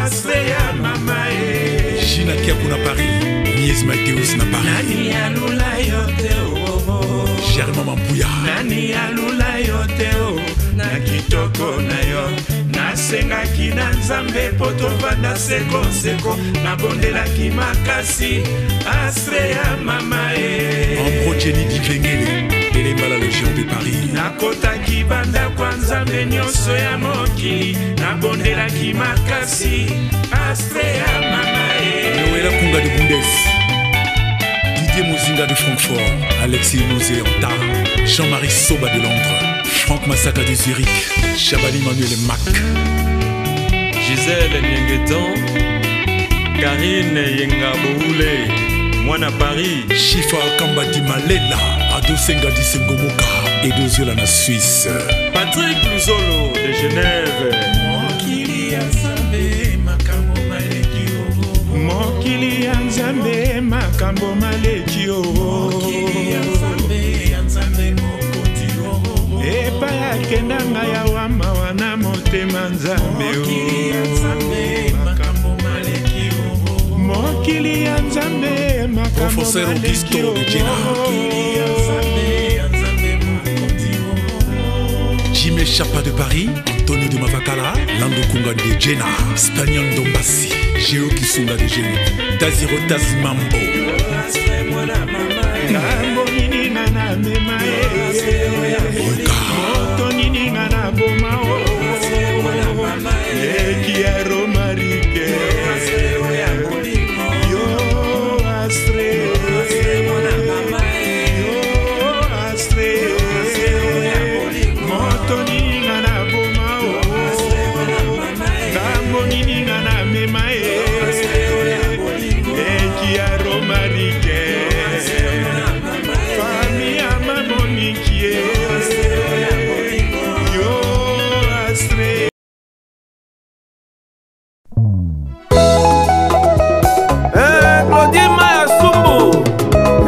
ase ya mama e. Gina Kiakou na Paris. Mies Mateus na Paris. Nani alula yo te o? Germain Mampuya. Nani alula yo te o na kitoko na yo? Nasengaki na Nzambe mpo tovanda sekoseko, nabondelaki makasi ase ya mama e. Ambro Jenny Diklengele. Télé Mbala, le géant de Paris. Nakotaki bandako ya Nzambe nyonso ya mokili, nabondelaki makasi ase ya mama e. Noëlla Kunga de Bundes. Didier Mozinga de Francfort, Alexis Mouzéanta, Jean-Marie Soba de Londres, Franck Masaka de Zurich, Chabani Manuel Mac. Gisèle Nienguetan, Karine Yenga Boule, Mwana Paris. Chifa Kamba di Malela, Ado Senga di Sengomoka, Edo Ziola na Suisse. Patrick Luzolo de Genève. Mokili ya Nzambe makambo maleki o. Mokili ya Nzambe makambo maleki o. Mokili ya Nzambe ya Nzambe mokonzi o. Epai akenda ngai awa mawa na motema Nzambe o. Mokili ya Nzambe makambo maleki o. Mokili ya Nzambe makambo Professeur maleki Augusto o. de Jena. Mokili ya Nzambe ya Nzambe mokonzi o. Jimé Chapa de Paris, Antonio de Mavakala, Lando Kunga de Jena, Spagnol Dombassi, Géo Kisunga de Geno, Taziro Tazmambo. Ngambo nini nga namema ye? Moto nini nga naboma o? Leki ya Romarike. Yo astre. Yo astre. Moto nini nga naboma o? Ngambo nini nga namema ye? Leki ya Romarike. Fami ya mamoniki ye. Yo astre. Eh, Claudine Maya Sumbu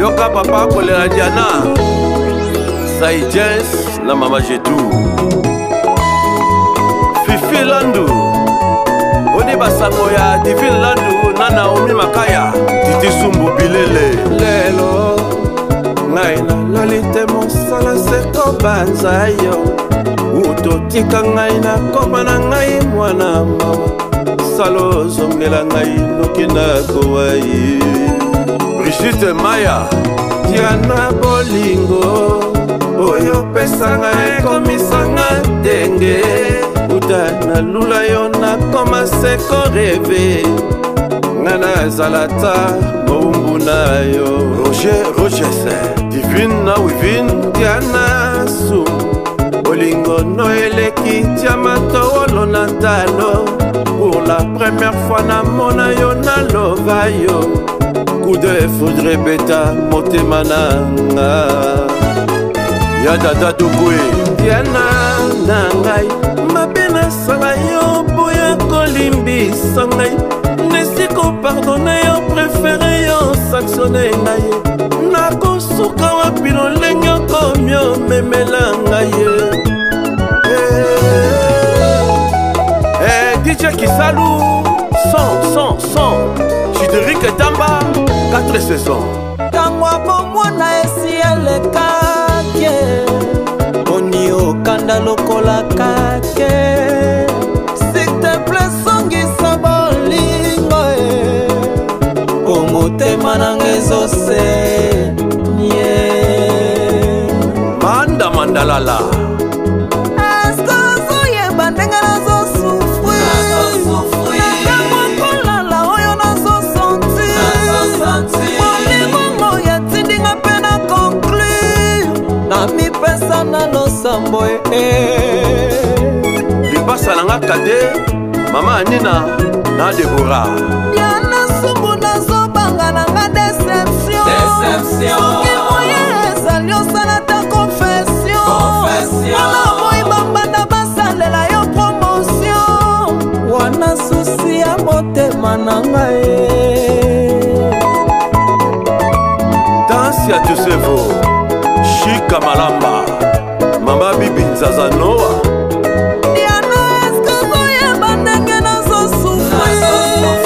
yoka papa kolela Diana Saïdiens na mama Jetou Fifi Landu oni basango ya Divine Landu na Naomi Makaya Titi Sumbu Bilele lelo ngai nalali te mosala se kobanza yo utotika ngai nakoma na ngai mwana mawa sala ozongela ngai noki nakowa ye Brigitte Maya Diana bolingo oyo opesanga ekomisanga ndenge uta nalula yo nakoma se koreve nga nazala ta mowumbu na yo Roger Rogers Divine na Wivine Diana Su bolingo no eleki diama towolo na talo pour la première fois namona yo nalova yo coup de foudre ebeta motema na nga ya dada tokwe Diana na ngai mabe nasala yo boya kolimbisa ngai nesi kopardone yo prefere yo sanctionne ngai nakosuka wapi lolenge okomi omemela ngai ye Eh, DJ Kisalu 100 100 100 Chideric Tamba 4 saisons ntango ya bomwana esi elekaki boni okanda lokola kake siteple songisa bolingo e po motema nanga ezosenye Manda Mandalala eske ozoyeba ndenge nazosufri nakamwa kolala oyo nazosentir bolingo yatindinga mpe na conclure namipesa na losambo e lipasa na nga kade mama Anina na Debora Diana Sumbu nazobanga nanga deception soki moye ezali osala ta confession wana boyi bambanda basalela yo promotion wana susi ya motema na ngai Danse ya Tusevo Shika Malamba Mama Bibi Nzaza Noa Diana eske ozoyeba ndenge nazosufri na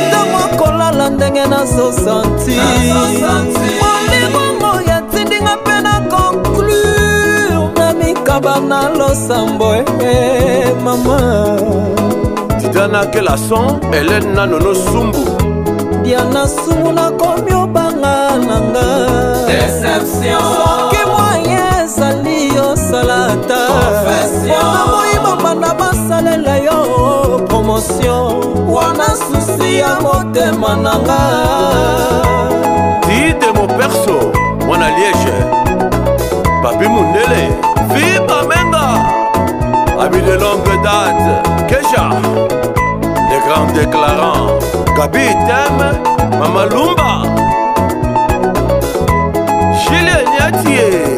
ntango kolala ndenge nazosanti bolingo yatindinga mpe na conclure na mikaba na losambo e mama Didana Kelason Hélène Nanono Sumbu Diana Sumbu nakomi obanga nanga soki moye ezali osala ta mpona boyibamba na basalela yo promotion wana susi ya motema na nga Tide Mopanzi Merso mwana Liège, Papi Mundele, Fiba Menga, ami de longue date, Keja, les grands déclarants, Gabi Tem, Mama Lumba, Julien Niatie.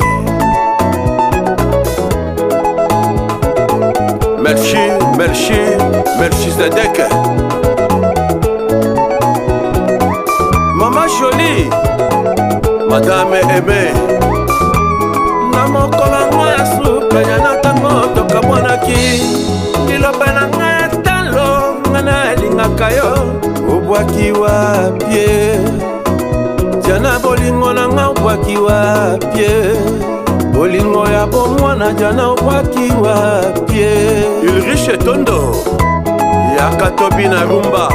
Melchi, Melchi, Melchizedek. Mama Jolie, Madame Aimée. Na mokolo yango ya suka ya na ntango tokabwanaki, liloba na ngai ya talo, ngai nalingaka yo, obwaki wapie Diana, bolingo na nga obwaki wapie, bolingo ya bomwana Diana obwaki wapie. Ulrich Etondo, yaka tobi na rumba.